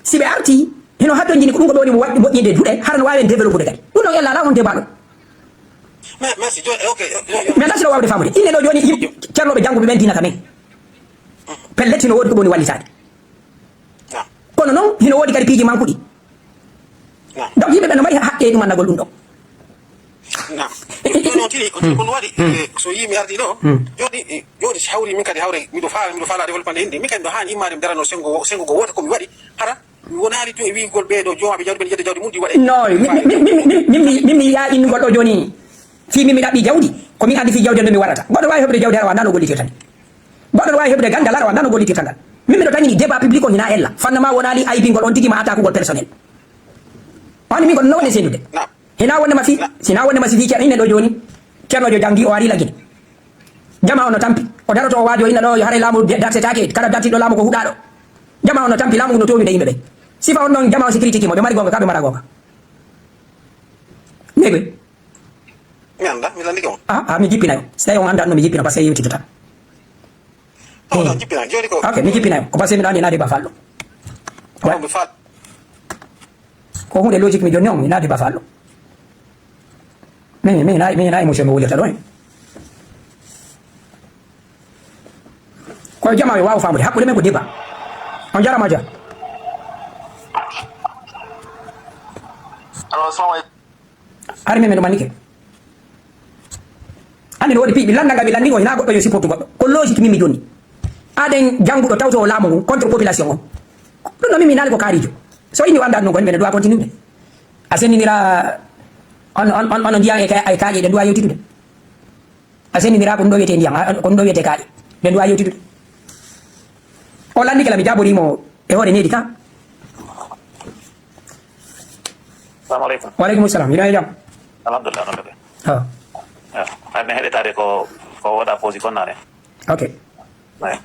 si ɓe arti, hino hatonjini ko ɗum ko ɓe woni mo waɗ-, moƴƴinde duɗe, hara no waawi en développude kadi. Ɗum ɗon ella alaa on débat ɗo. Mais, merci, jo-, ok, jo-, jo-, Mais nasi no waawde faamude. Inne ɗo jooni, yim-, ceernooɓe jannguɓe ɓen diina ka men. Pellet, hino woodi ko ɓe woni wallitaade. Naam. Kono noon, hino woodi kadi piiji mankuɗi. Naam. Donc, yimɓe ɓe no mari haqqe e ɗum anndagol ɗum ɗo. Naam. Jooni on tini, on tini ko ɗum waɗi, eh, so yii mi ardi ɗo, jooni, eh, jooni si hawri min kadi hawre, miɗo faala, miɗo faala développement de inde, min kadi miɗo haani immaade mi darano senngo wo-, senngo go wooto ko mi waɗi, hara mi wonaali tun e wi'ugol ɓee ɗo joomaaɓe jawdi ɓe no ƴetta jawdi mum ɗi waɗa e min, min, min, min, min, min, mi yi'aa inngol ɗo jooni, fii min mi ɗaɓɓii jawdi, ko min anndi fii jawdi on no mi warata. Goɗɗo waawi heɓude jawdi hara o anndaa no gollitirta ndi. Goɗɗo no waawi heɓude ganndal, hara o anndaa no gollitirta ngal. Min miɗo tañini débat public on hinaa ella. Fanna ma wonaali aybingol on tigi ma attaque ugol personnel. On min ko no woni sendude. Naam. Hinaa wonde ma fi, hinaa wonde ma si fi ceerno inne ɗo jooni. Ceernoojo janngi o ari Lagine. Jama on no tampi. O daroto o waajo inna ɗo yo haray laamu de-, dartetaake, kala dartiiɗo laamu ko huɗaaɗo. Jama on no tampi, laamu ngu no toowida yimɓe ɓe. Sifa on ɗon jama o si critique mo, ɓe mari goonga ka, ɓe mara goonga. Nde ɓe Mi anndaa, mi lanndike on. Ah, ah, mi jippinay on. Si tawi on anndaa no mi jippina, parce que yewtitotan. Non, non, jippinaa. Jooni ko Ok, mi jippinay on. Ko parce que miɗo anndi naade ba falɗo. Ko mi fal- Ko huunde logique mi jonni on, mi naade ba falɗo. Mi, mi, mi nayi, mi nayi monsieur mi wulirta ɗo. Ko jama yo waaw faamude. Hakkunde men ko débat. On jarama ja. Allo, assalamu aleykum. Hari men, men ɗo mannike. Min woodi piiji, lannda nga mi lanndi ngo, hinaa goɗɗo yo supportu goɗɗo. Ko logique min mi jonni. Aden jannguɗo tawto o laamu ngun contre population on. Ɗum no min mi naali ko kaarijo. So inni o anndaa ɗum kon, mbeɗa doit continude. A senndinira on, on, on, on ndiyan e ka-, e kaaƴe ɗe doit yewtitude. A senndinira ko ɗum ɗo wiyetee ndiyan, a, ko ɗum ɗo wiyetee kaaƴe. Ɗe doit yewtitude. O lanndike la mi jaaboriimo e hoore needi ka. Salamu aleykum. Wa aleykum salam. Hiɗa e jam? Alhamdulillah, no mbaɗɗa? Awa. Awa. Ay, mi heɗitaade ko, ko woɗa poosi kon naane. Ok. Ay.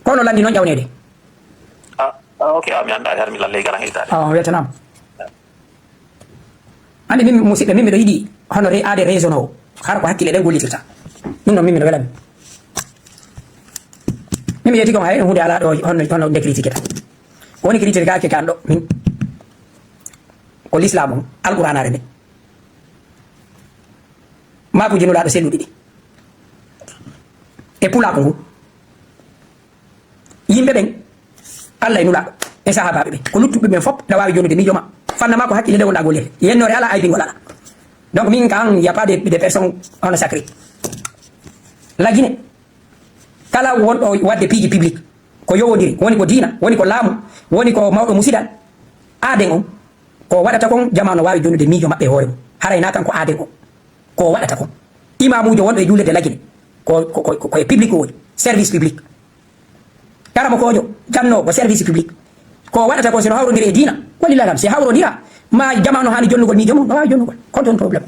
Kono lanndi noon ƴawneede? Ah, ah, ok, ah, mi anndaa, har mi lallay garan heɗitaade. Awa, weltanaama. Anndi min, musidɓe, min miɗo yiɗi hono re-, aade raison o. Hara ko hakkille ɗen gollitirta. Ɗum noon min miɗo welani. Min mi yetti kon hay huunde alaa ɗo hono, hono nde critiqueta. Woni critiqueaki kan ɗo, min. Ko l'islam on, alqur'aanaare nde. Maakuuji Nulaaɗo selluɗi ɗi. E pulaaku ngu. Yimɓe ɓen, Allah e Nulaaɗo, e sahaabaaɓe ɓen, ko luttuɓe ɓen fof, ɗa waawi jonnude miijo ma. Fanna ma ko hakkille nde wonɗa gollirde. Yennoore alaa, aybingol alaa. Donc, min kan, y a pas de, de personne hono sacré. La Guinée, kala wonɗo waɗde piiji public, ko yowondiri, woni ko diina, woni ko laamu, woni ko mawɗo musidal, aaden on, ko waɗata kon, jamaa no waawi jonnude miijo maɓɓe e hoore mum. Haray na kanko aaden on. Ko waɗata kon. Imaamuujo wonɗo e juulirde La Guinée, ko, ko, ko, ko e public o woni, service public. Karamokoojo, jannoowo, ko service public. Ko waɗata kon, si no hawrondiri e diina, walillahi alhamdu. Si hawrondira, ma jamaa no haani jonnugol miijo mum, no waawi jonnugol. Ko toon problème.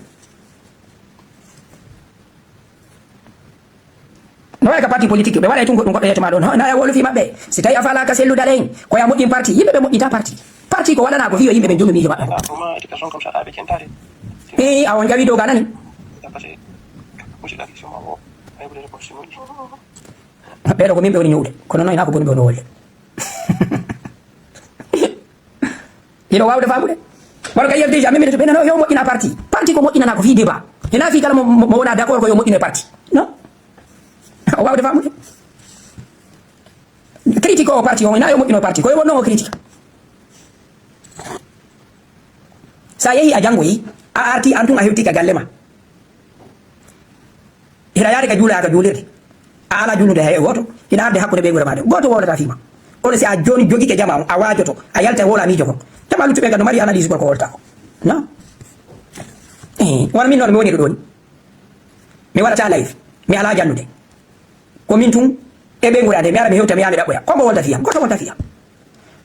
No waɗa ka parti politique, ɓe waɗay tun goɗɗum goɗɗo yetto ma ɗon. No, na wolu fi maɓɓe. Si tawi a faalaaka sellude ala en, ko ya moƴƴin parti. Yimɓe ɓe moƴƴinta parti. Parti ko waɗanaa ko fii yo yimɓe ɓe jonnu miijo maɓɓe. Comment éducation comme ça, ah, ɓe centaare. Eh, a on jawi dow ga nani? T'as passé. Aussi la question, ah, bon. Ay, vous avez répondu, c'est bon. Ɓeeɗo ko min ɓe woni ñowde. Kono noon hinaa ko boni ɓe woni wolde. Hiɗo waawde faamude? Wala ka yiyat déjà, min miɗo to ɓe nano, yo moƴƴina parti. Parti ko moƴƴinanaa ko fii débat. Hinaa fii kala mo, mo, mo wonaa d'accord ko yo moƴƴino e parti. Non. O waawde faamude? Critique o parti o, hinaa yo moƴƴino parti. Ko yo wonno o critique. Sa yehi a janngoyi, a arti an tun a hewti ka galle ma. Hiɗa yaade ka juula ka juulirde. A alaa juulnude hay e gooto. Hiɗa arde hakkunde ɓeynguure maa nde. Gooto wowlata fii ma. Kono si a jooni jogike jamaa on, a waajoto, a yalta e wowla miijo kon. Jamaa luttuɓe kan no mari analyse gorko wowlata ko. Non? Eh, wano min noon mi woni ɗo ɗoni. Mi waɗata live. Mi alaa jannude. Ko min tun e ɓeynguure an nde. Mi ara mi hewta, mi yaha mi ɗaɓɓoya. Ko mbo wowlata fii am? Gooto wowlata fii am.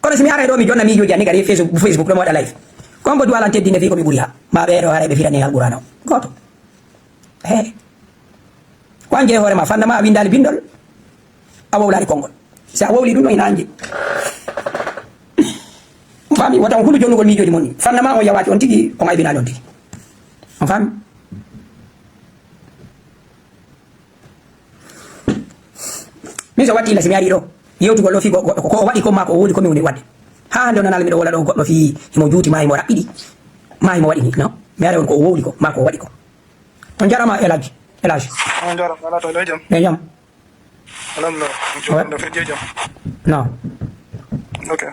Kono si mi aray ɗo mi jonna miijooji an ni kadi e Facebook, Facebook ɗo mi waɗa live. Ko mbo duwalanteeɗi ne fii ko mi ɓuri ha. Ma ɓeeɗo haray ɓe firani alqur'aana o. Gooto. He. Ko an jeyi hoore ma, fanna ma a winndaali binndol, a wowlaali konngol. Si a wowlii ɗum ɗon, ina anndi. On faami? Wota on hulu jonnugol miijooji mon ɗin. Fanna ma on yawaaki on tigi, on aybinaali on tigi. On faami? Min so watti illa si mi arii ɗo, yewtugol ɗo fii goɗɗo, ko o waɗi ko maa ko o wowli ko mi woni waɗde. Haa hannde o nanaali miɗo wowla ɗo goɗɗo fii himo juuti maa himo raɓɓiɗi, maa himo waɗi ni, non? Mi aray on ko o wowli ko, maa ko o waɗi ko. On njaaraama El Hadj, El Hadj. On njaaraama, alaa to, alaa jam. E jam. Alhamdulillah. Ouais. No feƴƴi e jam. Non. Ok.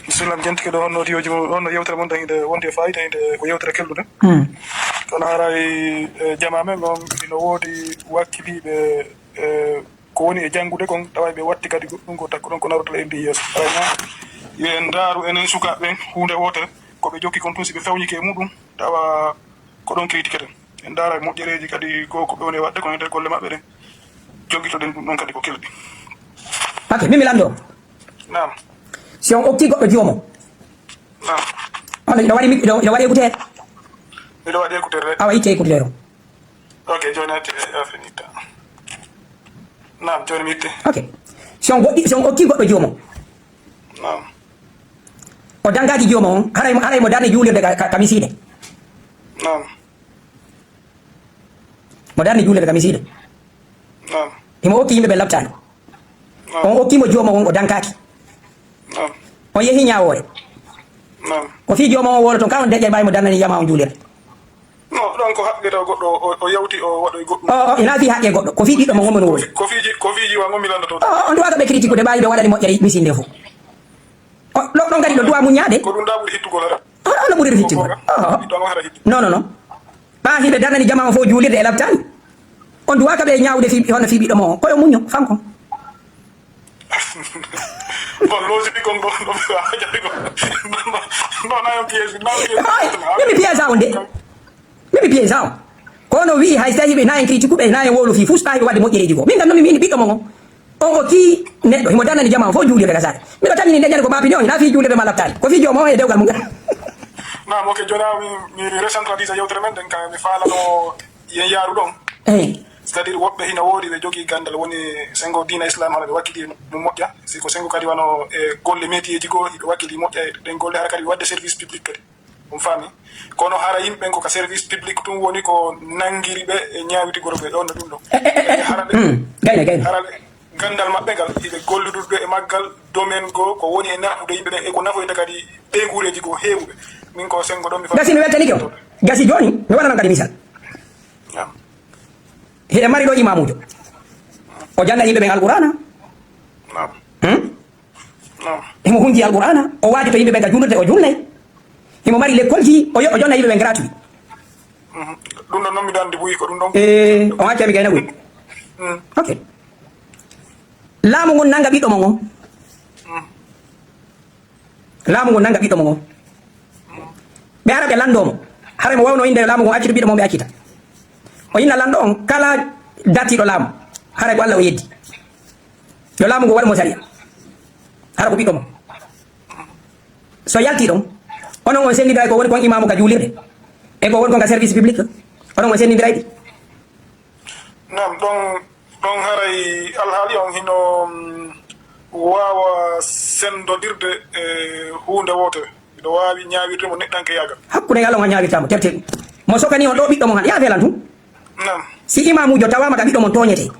Bisimilla, mi jentike ɗo honno audio ji mon, honno yewtere mon tan hinde wondi e fayida, hinde ko yewtere kelɗunde. Hmm. Kono haray, e, jamaa men on ino woodi wakkiliiɓe, e, ko woni e janngude kon, tawa ɓe watti kadi goɗɗum ko takkuɗon ko narotoo e ndi yeeso. Haray noon, yo en ndaaru enen sukaaɓe ɓen huunde wootere, ko ɓe jokki kon tun, si ɓe fewnike e muɗum, tawa ko ɗon critique ten. En ndaara moƴƴereeji kadi ko, ko ɓe woni waɗde kon e nder golle maɓɓe ɗen. Jokkitoɗen ɗum ɗon kadi ko kelɗi. Ok, min mi lanndo. Naam. Si on okki goɗɗo jiwo mon. Naam. Hono hiɗo waɗi mi-, hiɗo, hiɗo waɗi écouteur? Miɗo waɗi écouteur rek. Awa, itte écouteur o. Ok, jooni a itti, a fini itta. Naam, jooni mi itti. Ok. Si on goɗɗi, si on okki goɗɗo jiwo mon. Naam. O dangaaki jiwo mon, haray mo, haray mo darni juulirde ka, ka, ka misiide. Naam. Mo darni juulirde ka misiide. Naam. Himo okki yimɓe ɓe labtaani. Naam. On okki mo jiwo mon on, o dankaaki. Naam. On yehi ñaawoore. Naam. Ko fii jiwo mon on wowloton, ka on deƴƴay ɓay mo darnani jamaa on juulirde. Non, ɗon ko haqqe taw goɗɗo o, o yawti o waɗoy goɗɗum. O, o, ina fii haqqe goɗɗo. Ko fii ɓiɗɗo mon on mo no wowli. Ko fiiji, ko fiiji wa ngon mi lanndotoo. O, o, on duwaaka ɓe critique de ɓay ɓe waɗani moƴƴere misiide fof. O, ɗo, ɗon kadi no duwa muññaade. Ko ɗum da ɓuri hittugol hara. O, o, no ɓuri hittugol. O, o. Hittugol hara hittu. Non, non, non. Ah, hiɓe darnani jama on fof juulirde e labtaani. On duwaaka ɓe ñaawde fii, hono fii ɓiɗɗo mo on. Ko yo muñño, fanko. Bon, logique kon, bon, no mi waawa jaɓde ko. Non, non, non, na yon piège, na yon piège. Ay, min mi piège on de. Min mi piège on. Kono wi'i hay so tawi ɓe na en critique ɓe, na en wowlo fii fus, ɓaawi ɓe waɗde moƴƴereeji goo. Min kam no mi mini ɓiɗɗo mo on. On o kii neɗɗo, himo darnani jama on fof juulirde ka saare. Miɗo tamini nde ñande ko maapini on, hina fii juulirde ma labtaani. Ko fii jooma on e dewgal mum. Naam, ok, jooni mi, mi recentralise yewtere men nden, ka mi faalano yen yaaru ɗon. Eh. C'est-à-dire, woɓɓe hina woodi ɓe jogii ganndal, woni senngo diina Islam, hano ɓe wakkili no moƴƴa. Si ko senngo kadi wano e golle métier ji goo, ɓe wakkili moƴƴa e ɗen golle, hara kadi waɗde service public kadi. On faami? Kono hara yimɓe ɓen ko ka service public tun woni ko nanngiri ɓe e ñaawitigol ɓe ɗon e ɗun ɗon. Eh, eh, eh, eh. Hara ɓe, hmm, gayna, gayna. Hara ɓe ganndal maɓɓe ngal, hiɓe golludude e maggal, domaine goo, ko woni e nafude yimɓe ɓen, e ko nafoyta kadi ɓeynguureeji goo heewuɓe. Min ko senngo ɗon mi faami. Gasi mi weltanike on. Gasi jooni, mi waɗanon kadi misal. Naam. Hiɗen mari ɗo imaamuujo. O jannga yimɓe ɓen Alqur'aana. Naam. Hmm? Naam. Himo hunji Alqur'aana, o waajito yimɓe ɓen ka juulirde, o juulnay. Himo mari lekkolji, o yo-, o jonna yimɓe ɓen gratuit. Mhm. Ɗun ɗon non miɗo anndi buy ko ɗun ɗon. Eh, on acca mi gayna buy. Mm. Ok. Laamu ngun nannga ɓiɗɗo mo ngon. Mm. Laamu ngun nannga ɓiɗɗo mo ngon. Ɓe ara ɓe lanndoo mo. Haray mo wawno innde laamu ngun accude ɓiɗɗo mo ɓe accita. O inna lanɗo on kala dartiiɗo laamu. Haray ko Alla o yeddi. Yo laamu ngun waɗu mo sariya. Hara ko ɓiɗɗo mo. So yaltii ɗon, onon on senndindiray ko woni kon imaamu ka juulirde? E ko woni kon ka service public? Onon on senndindiray ɗi? Naam, ɗon, ɗon haray alhaali on hino, mm, waawa senndodirde e huunde wootere. Miɗo waawi ñaawirde mo neɗɗankeyaagal. Hakkunde ngal on a ñaawirtaa mo, tertee ɗum. Mo sokanii on ɗoo ɓiɗɗo mon han, yaa felan tun. Naam. Si imaamuujo tawaama ka ɓiɗɗo mon tooñetee,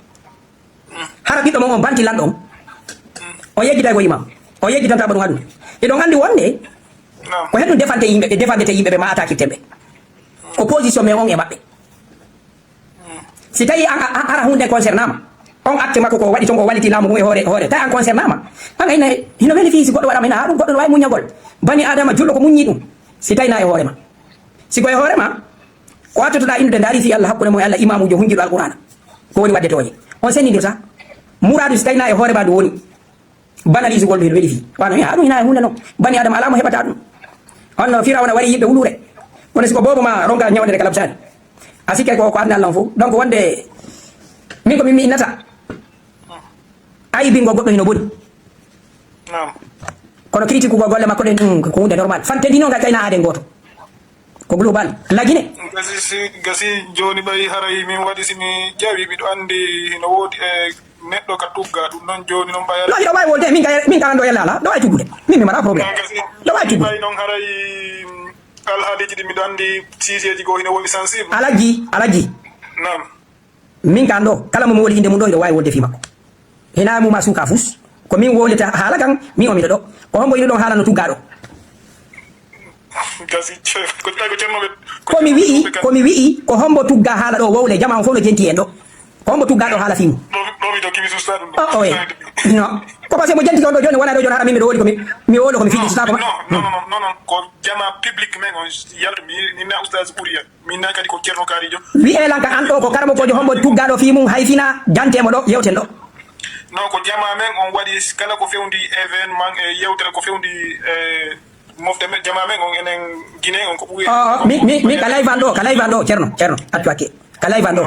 hara ɓiɗɗo mon on banti lanɗo on, on yejjitay ko imam. On yejjitantaa mo ɗum aduna. Eɗon anndi wonde, naam, ko henɗum defante yimɓe ɓe, defandete yimɓe ɓe ma attaquirten ɓe. Opposition men on e maɓɓe. Si tawi a, a, a, ara huunde concerne ma, on acte makko ko waɗi ton, o walliti laamu ngun e hoore, hoore. Tawi an concerne ma. An ayna, hino weli fii si goɗɗo waɗama, hino haa ɗum goɗɗo no waawi muññagol. Bani Aadama julɗo ko muññi ɗum. Si tawi na e hoore ma. Si ko e hoore ma, ko attotoɗaa innude ndaari fii Alla hakkunde mo e Alla imaamuujo hunjiɗo Alqur'aana. Ko woni waɗde tooñe. On senndindirta. Muraadu si tawi na e hoore ma ndu woni. Banalisugol ɗum hino weli fii. Wano, eh, haa ɗum hino e huunde non. Bani Aadama alaa mo heɓata ɗum. Honno Firawna wari yimɓe wuluure. Kono si ko boobo ma ronka ñawde ka labtaani. A sikkay ko, ko aduna Alla on fof. Donc wonde, min ko min mi innata. Aybingol goɗɗo hino boni. Naam. Kono critique ugol golle makko ɗen ɗum ko huunde normal. Fantindinoo ngal kayna aaden gooto. Ko global. La Guinée. Gasi si, gasi jooni ɓay haray min waɗi si mi ƴawi, miɗo anndi hino woodi e neɗɗo ka tugga ɗum noon jooni noon ɓay. No, hiɗo waawi wolde, min ka, min ka anndo yalla alaa. Ɗo waawi tuggude. Min mi mara problème. Gasi. Ɗo waawi tuggude. Ɓay noon haray, mm, alhaaliiji ɗi miɗo anndi siiseeji goo hino woodi sensible. Alaji, alaji. Naam. Min kan ɗo, kala mo mi woli innde mum ɗo, hiɗo waawi wolde fii makko. Hinaa mum a suuka fus. Ko min wowlata haala kan, min o miɗo ɗo. Ko hombo ino ɗon haala no tuggaa ɗo? Gasi, ce-, ko tawi ko Ceerno ɓe, ko Ko mi Ceerno wi'i, ɓe kan. Ko mi wi'i, ko hombo tuggaa haala ɗo wowle, jama on fof no jenti en ɗo. Ko hombo tuggaa ɗo haala fii mum? Ɗo, ɗo mi ɗo kimi susta ɗum ɗo. Oh, oh, eh. No. Ko parce que mo jenti kon ɗo jooni, wona ɗo jooni, hara min miɗo wowli ko mi, mi wowlo ko mi filliti suka ko ma. Non, non, non, non, non, ko jama public men on yaltu mi, ni na Oustaz Ouriya. Min nan kadi ko Ceerno Kaarijo. Wi'ee lan ka an ɗo ko karamokoojo hombo tuggaaɗo fii mum hay fina jantee mo ɗo, yewten ɗo. Non, ko jama men on waɗi kala ko fewndi événement e yewtere ko fewndi, eh, mofte men, jama men on enen Guinée on ko ɓuri. Oh, oh, mi, mi, mi ka live an ɗo, ka live an ɗo, Ceerno, Ceerno, accu hakke. Ka live an ɗo.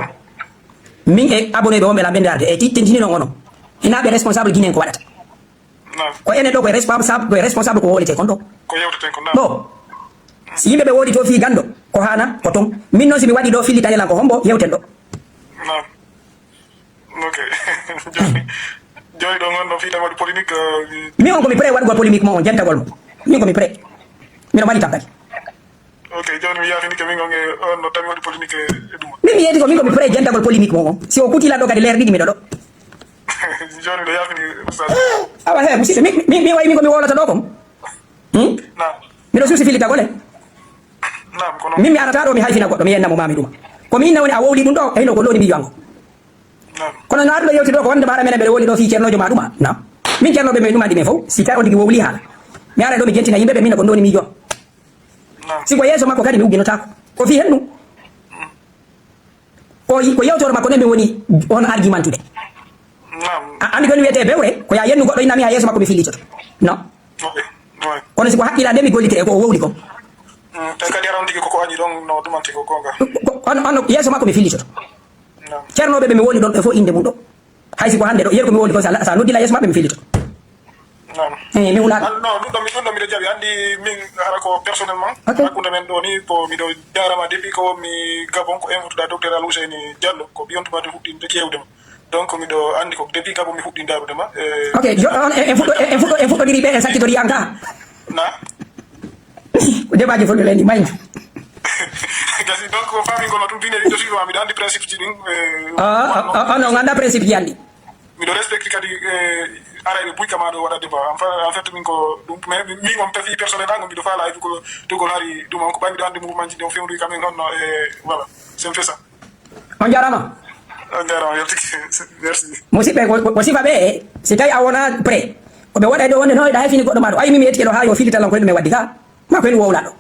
Min e abonné ɓe wonɓe lan ɓe ndaarde, e ti-, tintini non onon. Hina ɓe responsable Guinée ko waɗata. Naam. Ko enen ɗo koye responsable, koye responsable ko wowlete kon ɗo. Ko yewteten kon, naam. Ɗo. Si yimɓe ɓe woodi to fii ganndo, ko haana, ko ton. Min noon si mi waɗi ɗo fillitane lan ko hombo yewten ɗo. Naam. Ok. Jooni, jooni ɗo ngon ɗo fii tan waɗi polémique, euh, mi on ko mi prêt waɗugol polémique mo on, jentagol mo. Min ko mi prêt. Miɗo mari tabbal. Ok, jooni mi yaafinike min on e on no tawi waɗi polémique e, e ɗum. Min mi yeeti ko min ko mi prêt jentagol polémique mo on. Si o kuti lan ɗo kadi leer ɗiɗi miɗo ɗo. Jooni miɗo yaafini, Oustaz. Awa, he, musidɗo, mi, mi, mi wayi min ko mi wowlata ɗo kon. Hmm? Naam. Miɗo suusi fillitagol e. Naam, kono. Min mi arata ɗo mi hayfina goɗɗo, mi yenna mo ma mi ɗuma. Ko mi inna woni a wowli ɗum ɗo, e hino ko loni miijo an ko. Naam. Kono no aduɗo yewti ɗo ko wonde mbaɗa menen mbeɗa wowli ɗo fii ceernoojo ma ɗuma. Naam. Min ceernooɓe men ɗumani men fof, si tawi on tigi wowli haala. Mi ara ɗo mi jentina yimɓe ɓe min ko ɗoni miijo. Naam. Si ko yeeso makko kadi mi ugginotaako. Ko fii hennu. Mm. O yi-, ko yewtore makko nde mi woni on argumentude. Naam. A anndi ko wiyetee bewre, ko ya yennu goɗɗo inna mi haa yeeso makko mi fillitoto. Non. Ok. Ouais. Kono si ko haqqila nde mi gollitiri e ko o wowli ko. Mm, te kadi aran tigi koko añi ɗon no ɗumanti ko goonga. Ko, on, on yeeso makko mi fillitoto. Naam. Ceernooɓe ɓe mi woni ɗon ɓe fof innde mum ɗo. Hay si ko hannde ɗo, yeru ko mi wowli ko sa, sa noddi la yeeso maɓɓe mi fillitoto. Naam. Eh, mi hulaano. Ah, non, ɗum ɗo mi, ɗum ɗo miɗo jaɓi. Anndi min hara ko personnellement. Ok. Hakkunde men ɗo ni ko miɗo jaarama depuis ko mi Gabon ko invituɗa docteur Al Ouseyni Diallo, ko ɓiyon tuma de fuɗɗinde ƴeewde mo. Donc, miɗo anndi ko depuis Gabon mi fuɗɗi ndaarudema, eh, ok, jo-, on, en, en fuɗɗo-, en, en fuɗɗo-, en fuɗɗodiri ɓe, en sakkitorii an ka? Na? Ko débat ji fof ɗo leydi, mayndi. Gasi, donc, ko faami ngol ma ɗum, bine, miɗo suivi ma, miɗo anndi principe ji ɗin, eh, ah, ah, ah, ah, non, ngannda principe ji anndi. Miɗo respecte kadi, eh, arayɓe buy kama ɗo waɗa débat. En fait, en fait, min ko ɗum, mais min on pafi personnel an, miɗo faala ay ko tugol hari ɗum on, ko ɓay miɗo anndi mouvement ji ɗi on fewndo kam en honno, eh, voilà, c'est un peu ça. On jaaraama. On jaaraama, yaltike. Merci. Musidɓe, ko, ko, ko sifa ɓe, si tawi a wona prêt, ko ɓe waɗa ɗo wonde no, ɗa hay fini goɗɗo ma ɗo. Ay, mi, mi etike ɗo haa yo fili talan ko mi waddi ka. Ma ko en wowla ɗo.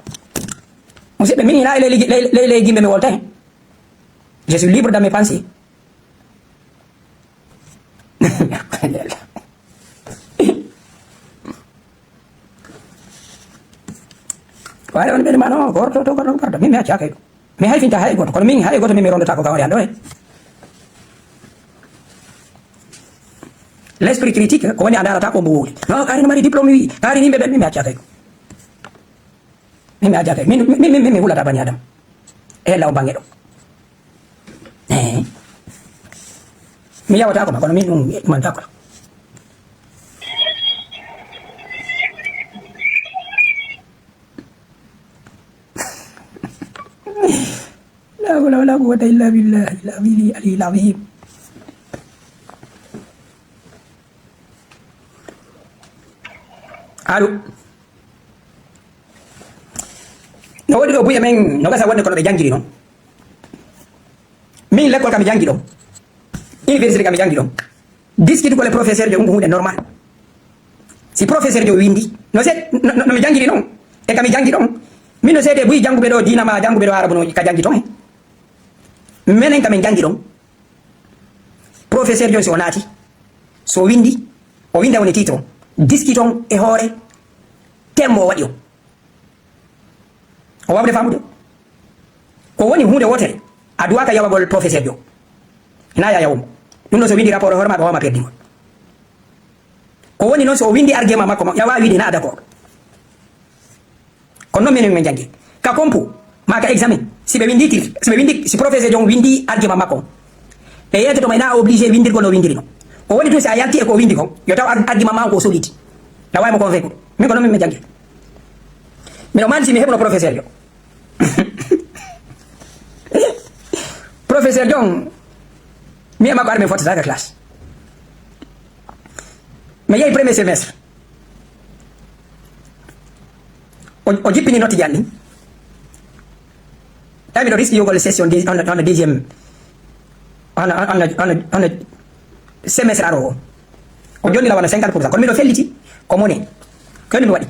Musidɓe, min ina e ley, ley, ley, ley gimbe mi wolta hen. Je suis libre dans mes pensées. Waɗa on ɓe ma no, gorto to, gorto, gorto. Min mi accaka e ɗum. Mi hayfinta hay gooto, kono min hay gooto min mi rondotaako gawri an ɗo he. L'esprit critique, ko woni a ndaarata ko mbo wowli. No, kaari no mari diplôme wi, kaari ni ɓe ɓen min mi accaka e ɗum. Min mi accaka e ɗum. Min, min, min, min mi hulata bani Adam. E law bange ɗo. Eh. Mi yawata ko ma, kono min ɗum, ɗum manta ko. La hawla wala quwwata illa billahi al-ali al-azim. Allo. No woodi ɗo buy e men no gasa wonde kono ɓe janngiri noon. Min lekkol kam mi janngi ɗon. Université kam mi janngi ɗon. Diskitugol e professeur jo ɗum ko huunde normal. Si professeur jo winndi, no se-, no, no, no mi janngiri noon, e ka mi janngi ɗon, min no seede buy jannguɓe ɗo diina ma jannguɓe ɗo arabu no ka janngi toon he. Menen ka min janngi ɗon, professeur jo si o naati, so winndi, o winnda woni titre o, diskiton e hoore thème mo o waɗi o. O waawde faamude. Ko woni huunde wootere, a duwaaka yawagol professeur jo. Ina ya yawo mo. Ɗum ɗo so winndi rapport o hoore ma, ɓe waawma perdingol. Ko woni noon so o winndi argument makko, mo, ya waawi wiide na d'accord. Kono noon minen min janngi. Ka compo, ma ka examen, si ɓe winndi tir-, si ɓe winndi, si professeur jo on winndi argument makko, ɓe yeetoto ma ina obligé winndirgol no winndiri no. Ko woni tun si a yalti e ko o winndi kon, yo taw ar-, argument ma on ko solide. Na waawi mo convaincre. Min ko noon min mi janngi. Miɗo mandi si mi heɓuno professeur jo. Professeur jo on, mi e makko ar min fottata ka classe. Mi yehi premier semestre. O, o jippini note ji an ɗin. Tawi miɗo risque yogol session deuxi-, on, on deuxième, on, on, on, on semestre aro o. O jonni law wano cinquante pour cent. Kono miɗo felliti ko mone. Ko mi waɗi.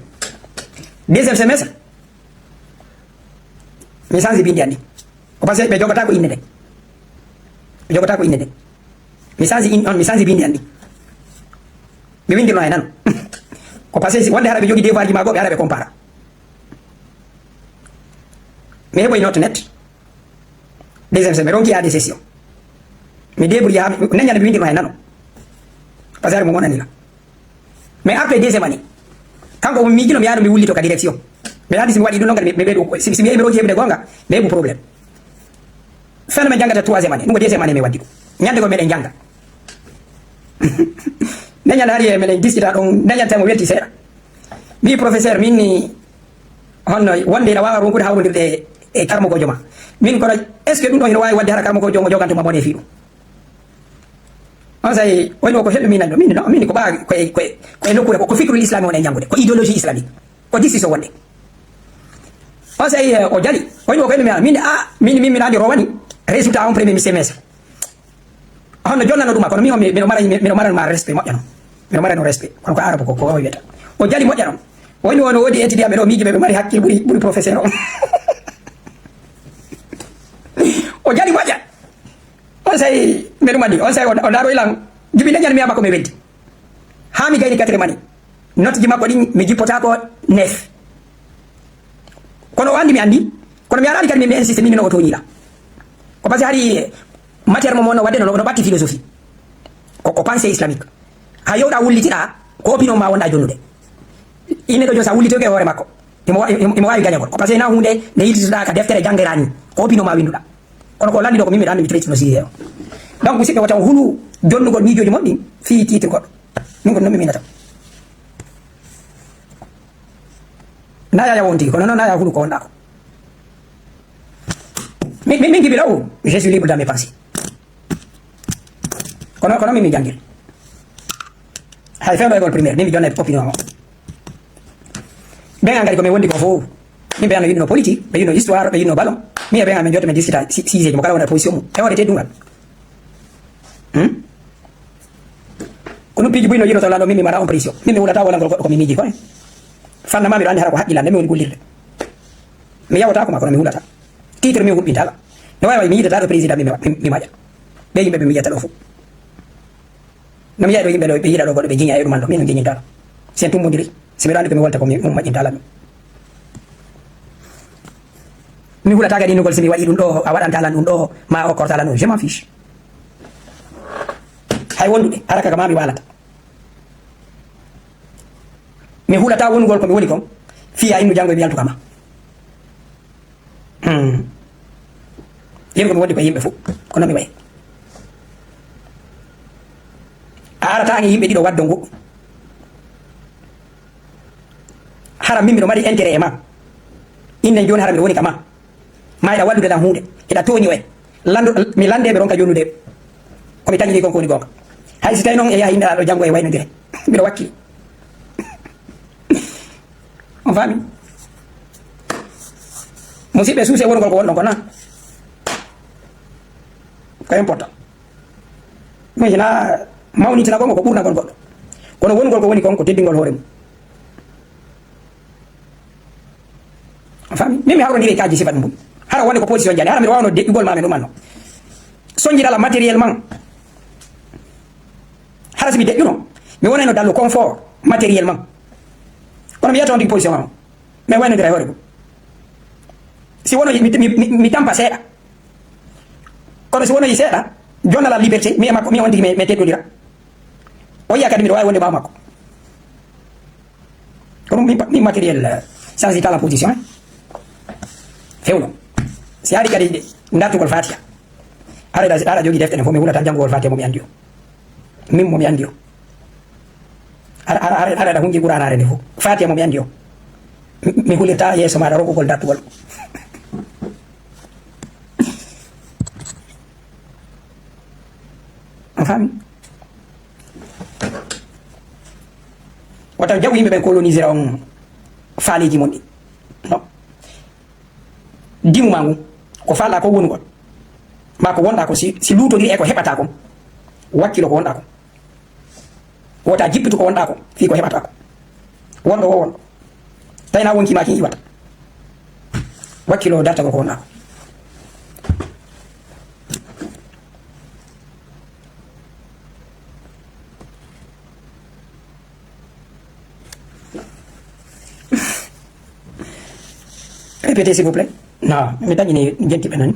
Deuxième semestre, mi sansi bindi an ɗin. Ko parce que ɓe jogata ko innde nden. Ɓe jogata ko innde nden. Mi sansi in-, on, mi sansi bindi an ɗin. Mi windirno e nano. Ko parce que si wonde hara ɓe jogi devoir ji ma goo, ɓe ara ɓe compara. Mi heɓoy note net. Deuxième semaine, ronki yaade session. Mi débrouille haa mi, nden ñande mi windirno e nano. Parce que hari mo wonani la. Mais après deuxième année, kanko o miijino mi yaano mi wullito ka direction. Mi laati si mi waɗi ɗum ɗon kadi, mi, mi ɓeydu, si, si mi yehi mi ronki heɓude goonga, mi heɓu problème. Feno min janngata troisième année, ɗum ko deuxième année mi waddi ɗum. Ñande ko meɗen jannga. Nden ñande hari e meɗen diskita ɗon, nden ñande tawi mo welti seeɗa. Mbi professeur, min ni honno wonde ina waawa ronkude hawrondirde e, e karamokoojo ma. Min kono, est-ce que ɗum ɗon hino waawi waɗde hara karamokoojo o joganto ma mone fii ɗum? On say, woni o ko helɗo min nanɗo. Min, no, min ko ɓaa, ko e, ko e, ko e nokkuure, ko, ko fikrul islami woni e janngude, ko idéologie islamique, ko discussion wonde. On say, eh, o jali, woni o ko helɗo min, min, ah, min, min, min andi rowani résultat on premier semestre. Honno jonnano ɗuma, kono min on, mi, miɗo mara, mi, miɗo marano ma respect moƴƴano. Miɗo marano respect, kono ko arabe ko, ko o wiyata. O jali moƴƴano. Woni on o woodi étudiant ɓe ɗo miijiɓe ɓe mari hakkil ɓuri, ɓuri professeur o. O jali moƴƴa. On say, mbeɗu mandi, on say o, o ndaaro ilan. Juɓi leñal mi makko mi weldi. Haa mi gayni quatre mani. Note ji makko ɗin, mi jippotaako neuf. Kono o anndi mi anndi. Kono mi araani kadi mi, mi insiste, min no o tooñi la. Ko parce que hari matière mo, mo no wadde no, no ɓatti philosophie. Ko, ko pensée islamique. Ha yewɗa wullitiɗa, ko opinion ma wonɗa jonnude. Inne ɗo joni sa wullitoke e hoore makko. Imo wa-, imo, imo waawi gañagol. Ko parce que na huunde nde yiltitoɗa ka deftere janngeɗa ni. Ko opinion ma winnduɗa. Kono ko lanndi ɗo ko min mbiɗa anndi mi traitino sujet o. Donc musidɓe wota on hulu jonnugol miijooji mon ɗin fii titre goɗɗo. Min ko non mi miinata. Na yaya wonti, kono non na yaya hulu ko wonɗa ko. Min, min, min Jibi Law, je suis libre dans mes pensées. Kono, kono min mi janngir. Hay fewndo école primaire, min mi jonna opinion o. Ɓen an kadi ko min wondi ko fof. Min ɓe an no yiɗuno politique, ɓe yiɗuno histoire, ɓe yiɗuno ballon. Min e ɓen an min jotta min discuta si-, sujet ji mo kala wona position mum. E hoore teddungal. Hmm? Ko ɗum piiji buy no yiɗoto lanɗo, min mi mara on pression. Min mi hulata wala ngol goɗɗo ko mi miiji ko en. Fanna ma miɗo anndi hara ko haqqillande, min woni gollirde. Mi yawata ko ma kono mi hulata. Titre mi hulɓinta la. No wawi wawi mi yiɗata ɗo président mi, mi, mi maƴa. Ɓe yimɓe ɓe mi yiyata ɗo fof. No mi yiya ɗo yimɓe ɗo, ɓe yiɗa ɗo goɗɗo, ɓe jiña e ɗum anndo, min no jiñinta la. Sen tummbondiri. Si miɗo anndi ko mi wolta ko mi, ɗum maƴƴinta la ɗum. Mi hulata kadi innugol si mi waɗi ɗum ɗo, a waɗanta lan ɗum ɗo, ma o korta lan ɗum. Je m'en fiche. Hay wondude, haraka ka ma mi walata. Mi hulata wonugol ko mi woni kon, fiya innu janngo e mi yaltu kama. Hmm. Yimɓe mi wondi ko yimɓe fof, ko non mi wayi. A arata e yimɓe ɗiɗo waddo ngu. Hara min miɗo mari intérêt e ma. Innen jooni hara miɗo woni ka ma. Ma eɗa wallude lan huunde. Eɗa tooñi oye. Landu, mi lande mi ronka jonnude. Ko mi tañini kon ko woni gonga. Hay si tawi non e yaha yimɓe aɗo janngo e waynodire. Miɗo wakki. On faami? Musiɓɓe suuse wonugol ko wonɗon ko na. Ko important. Ɗum hina mawnitina gonga ko ɓurna gon goɗɗo. Kono wonugol ko woni kon ko teddingol hoore mum. A faami? Min mi hawrondiri e kaaji sifa ɗum. Hara wonde ko position jani. Hara miɗo wawno deƴƴugol ma min ɗumanno. Sonjirala matériel man. Hara si mi deƴƴuno. Mi wonayno dallo confort matériel man. Kono mi yiyata on tigi position am. Mi waynodira e hoore mum. Si wono mi, mi, mi, mi tampa seeɗa. Kono si wono yi seeɗa, jonnala liberté, mi e makko, mi e on tigi mi, mi teddodira. O yiya kadi miɗo wawi wonde ɓawo makko. Ko ɗum min, min matériel, euh, change tala position, eh. Fewno. Si ari kadi dartugol Fatiha. Ara, ara jogi defte ɗen fof, mi hulata janngugol Fatiha mo mi anndi o. Min mo mi anndi o. Ara, ara, ara, ara, aɗa hunji Qur'an are nde fof. Fatiha mo mi anndi o. Mi, mi hulirta yeeso maɗa rokugol dartugol. A faami? Wata jaɓu yimɓe ɓen colonisera on faaleeji mon ɗi. Non. Dimu ma ngun, ko faalɗa ko wonugol. Ma ko wonɗa ko si, si luutodiri e ko heɓata kon. Wakkilo ko wonɗa kon. Wota jippitu ko wonɗa kon, fii ko heɓata kon. Wonɗo wo wonɗo. Tawi na wonki ma kin iwata. Wakkilo dartagol ko wonɗa kon. Répétez, s'il vous plaît. Non, mi dañini jenti ɓe nani.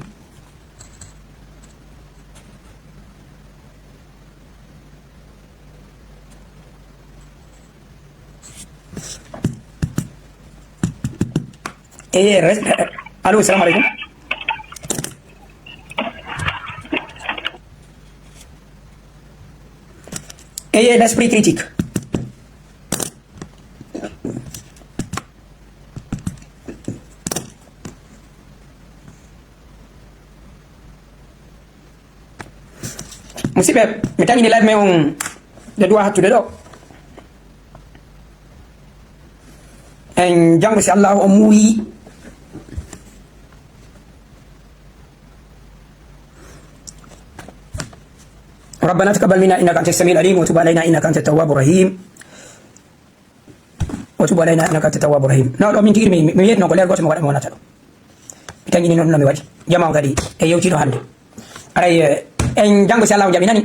Ayez, res-, allô, salam alaikum. Ayez l'esprit critique. Musidɓe, mi taƴini live men on nde duwa hattude ɗo. En janngo, si Allahu on muuyi. ربنا تقبل منا إنك أنت السميع العليم وتب علينا إنك أنت التواب الرحيم. وتب علينا إنك أنت التواب الرحيم. No ɗo min tigi mi, mi wiyetno ko leer gooto mi waɗa mi wonata ɗo. Mi tañini noon no mi waɗi. Jama on kadi e yewtiiɗo hannde. Aray, eh, En janngo, si Allahu jaɓi, nani?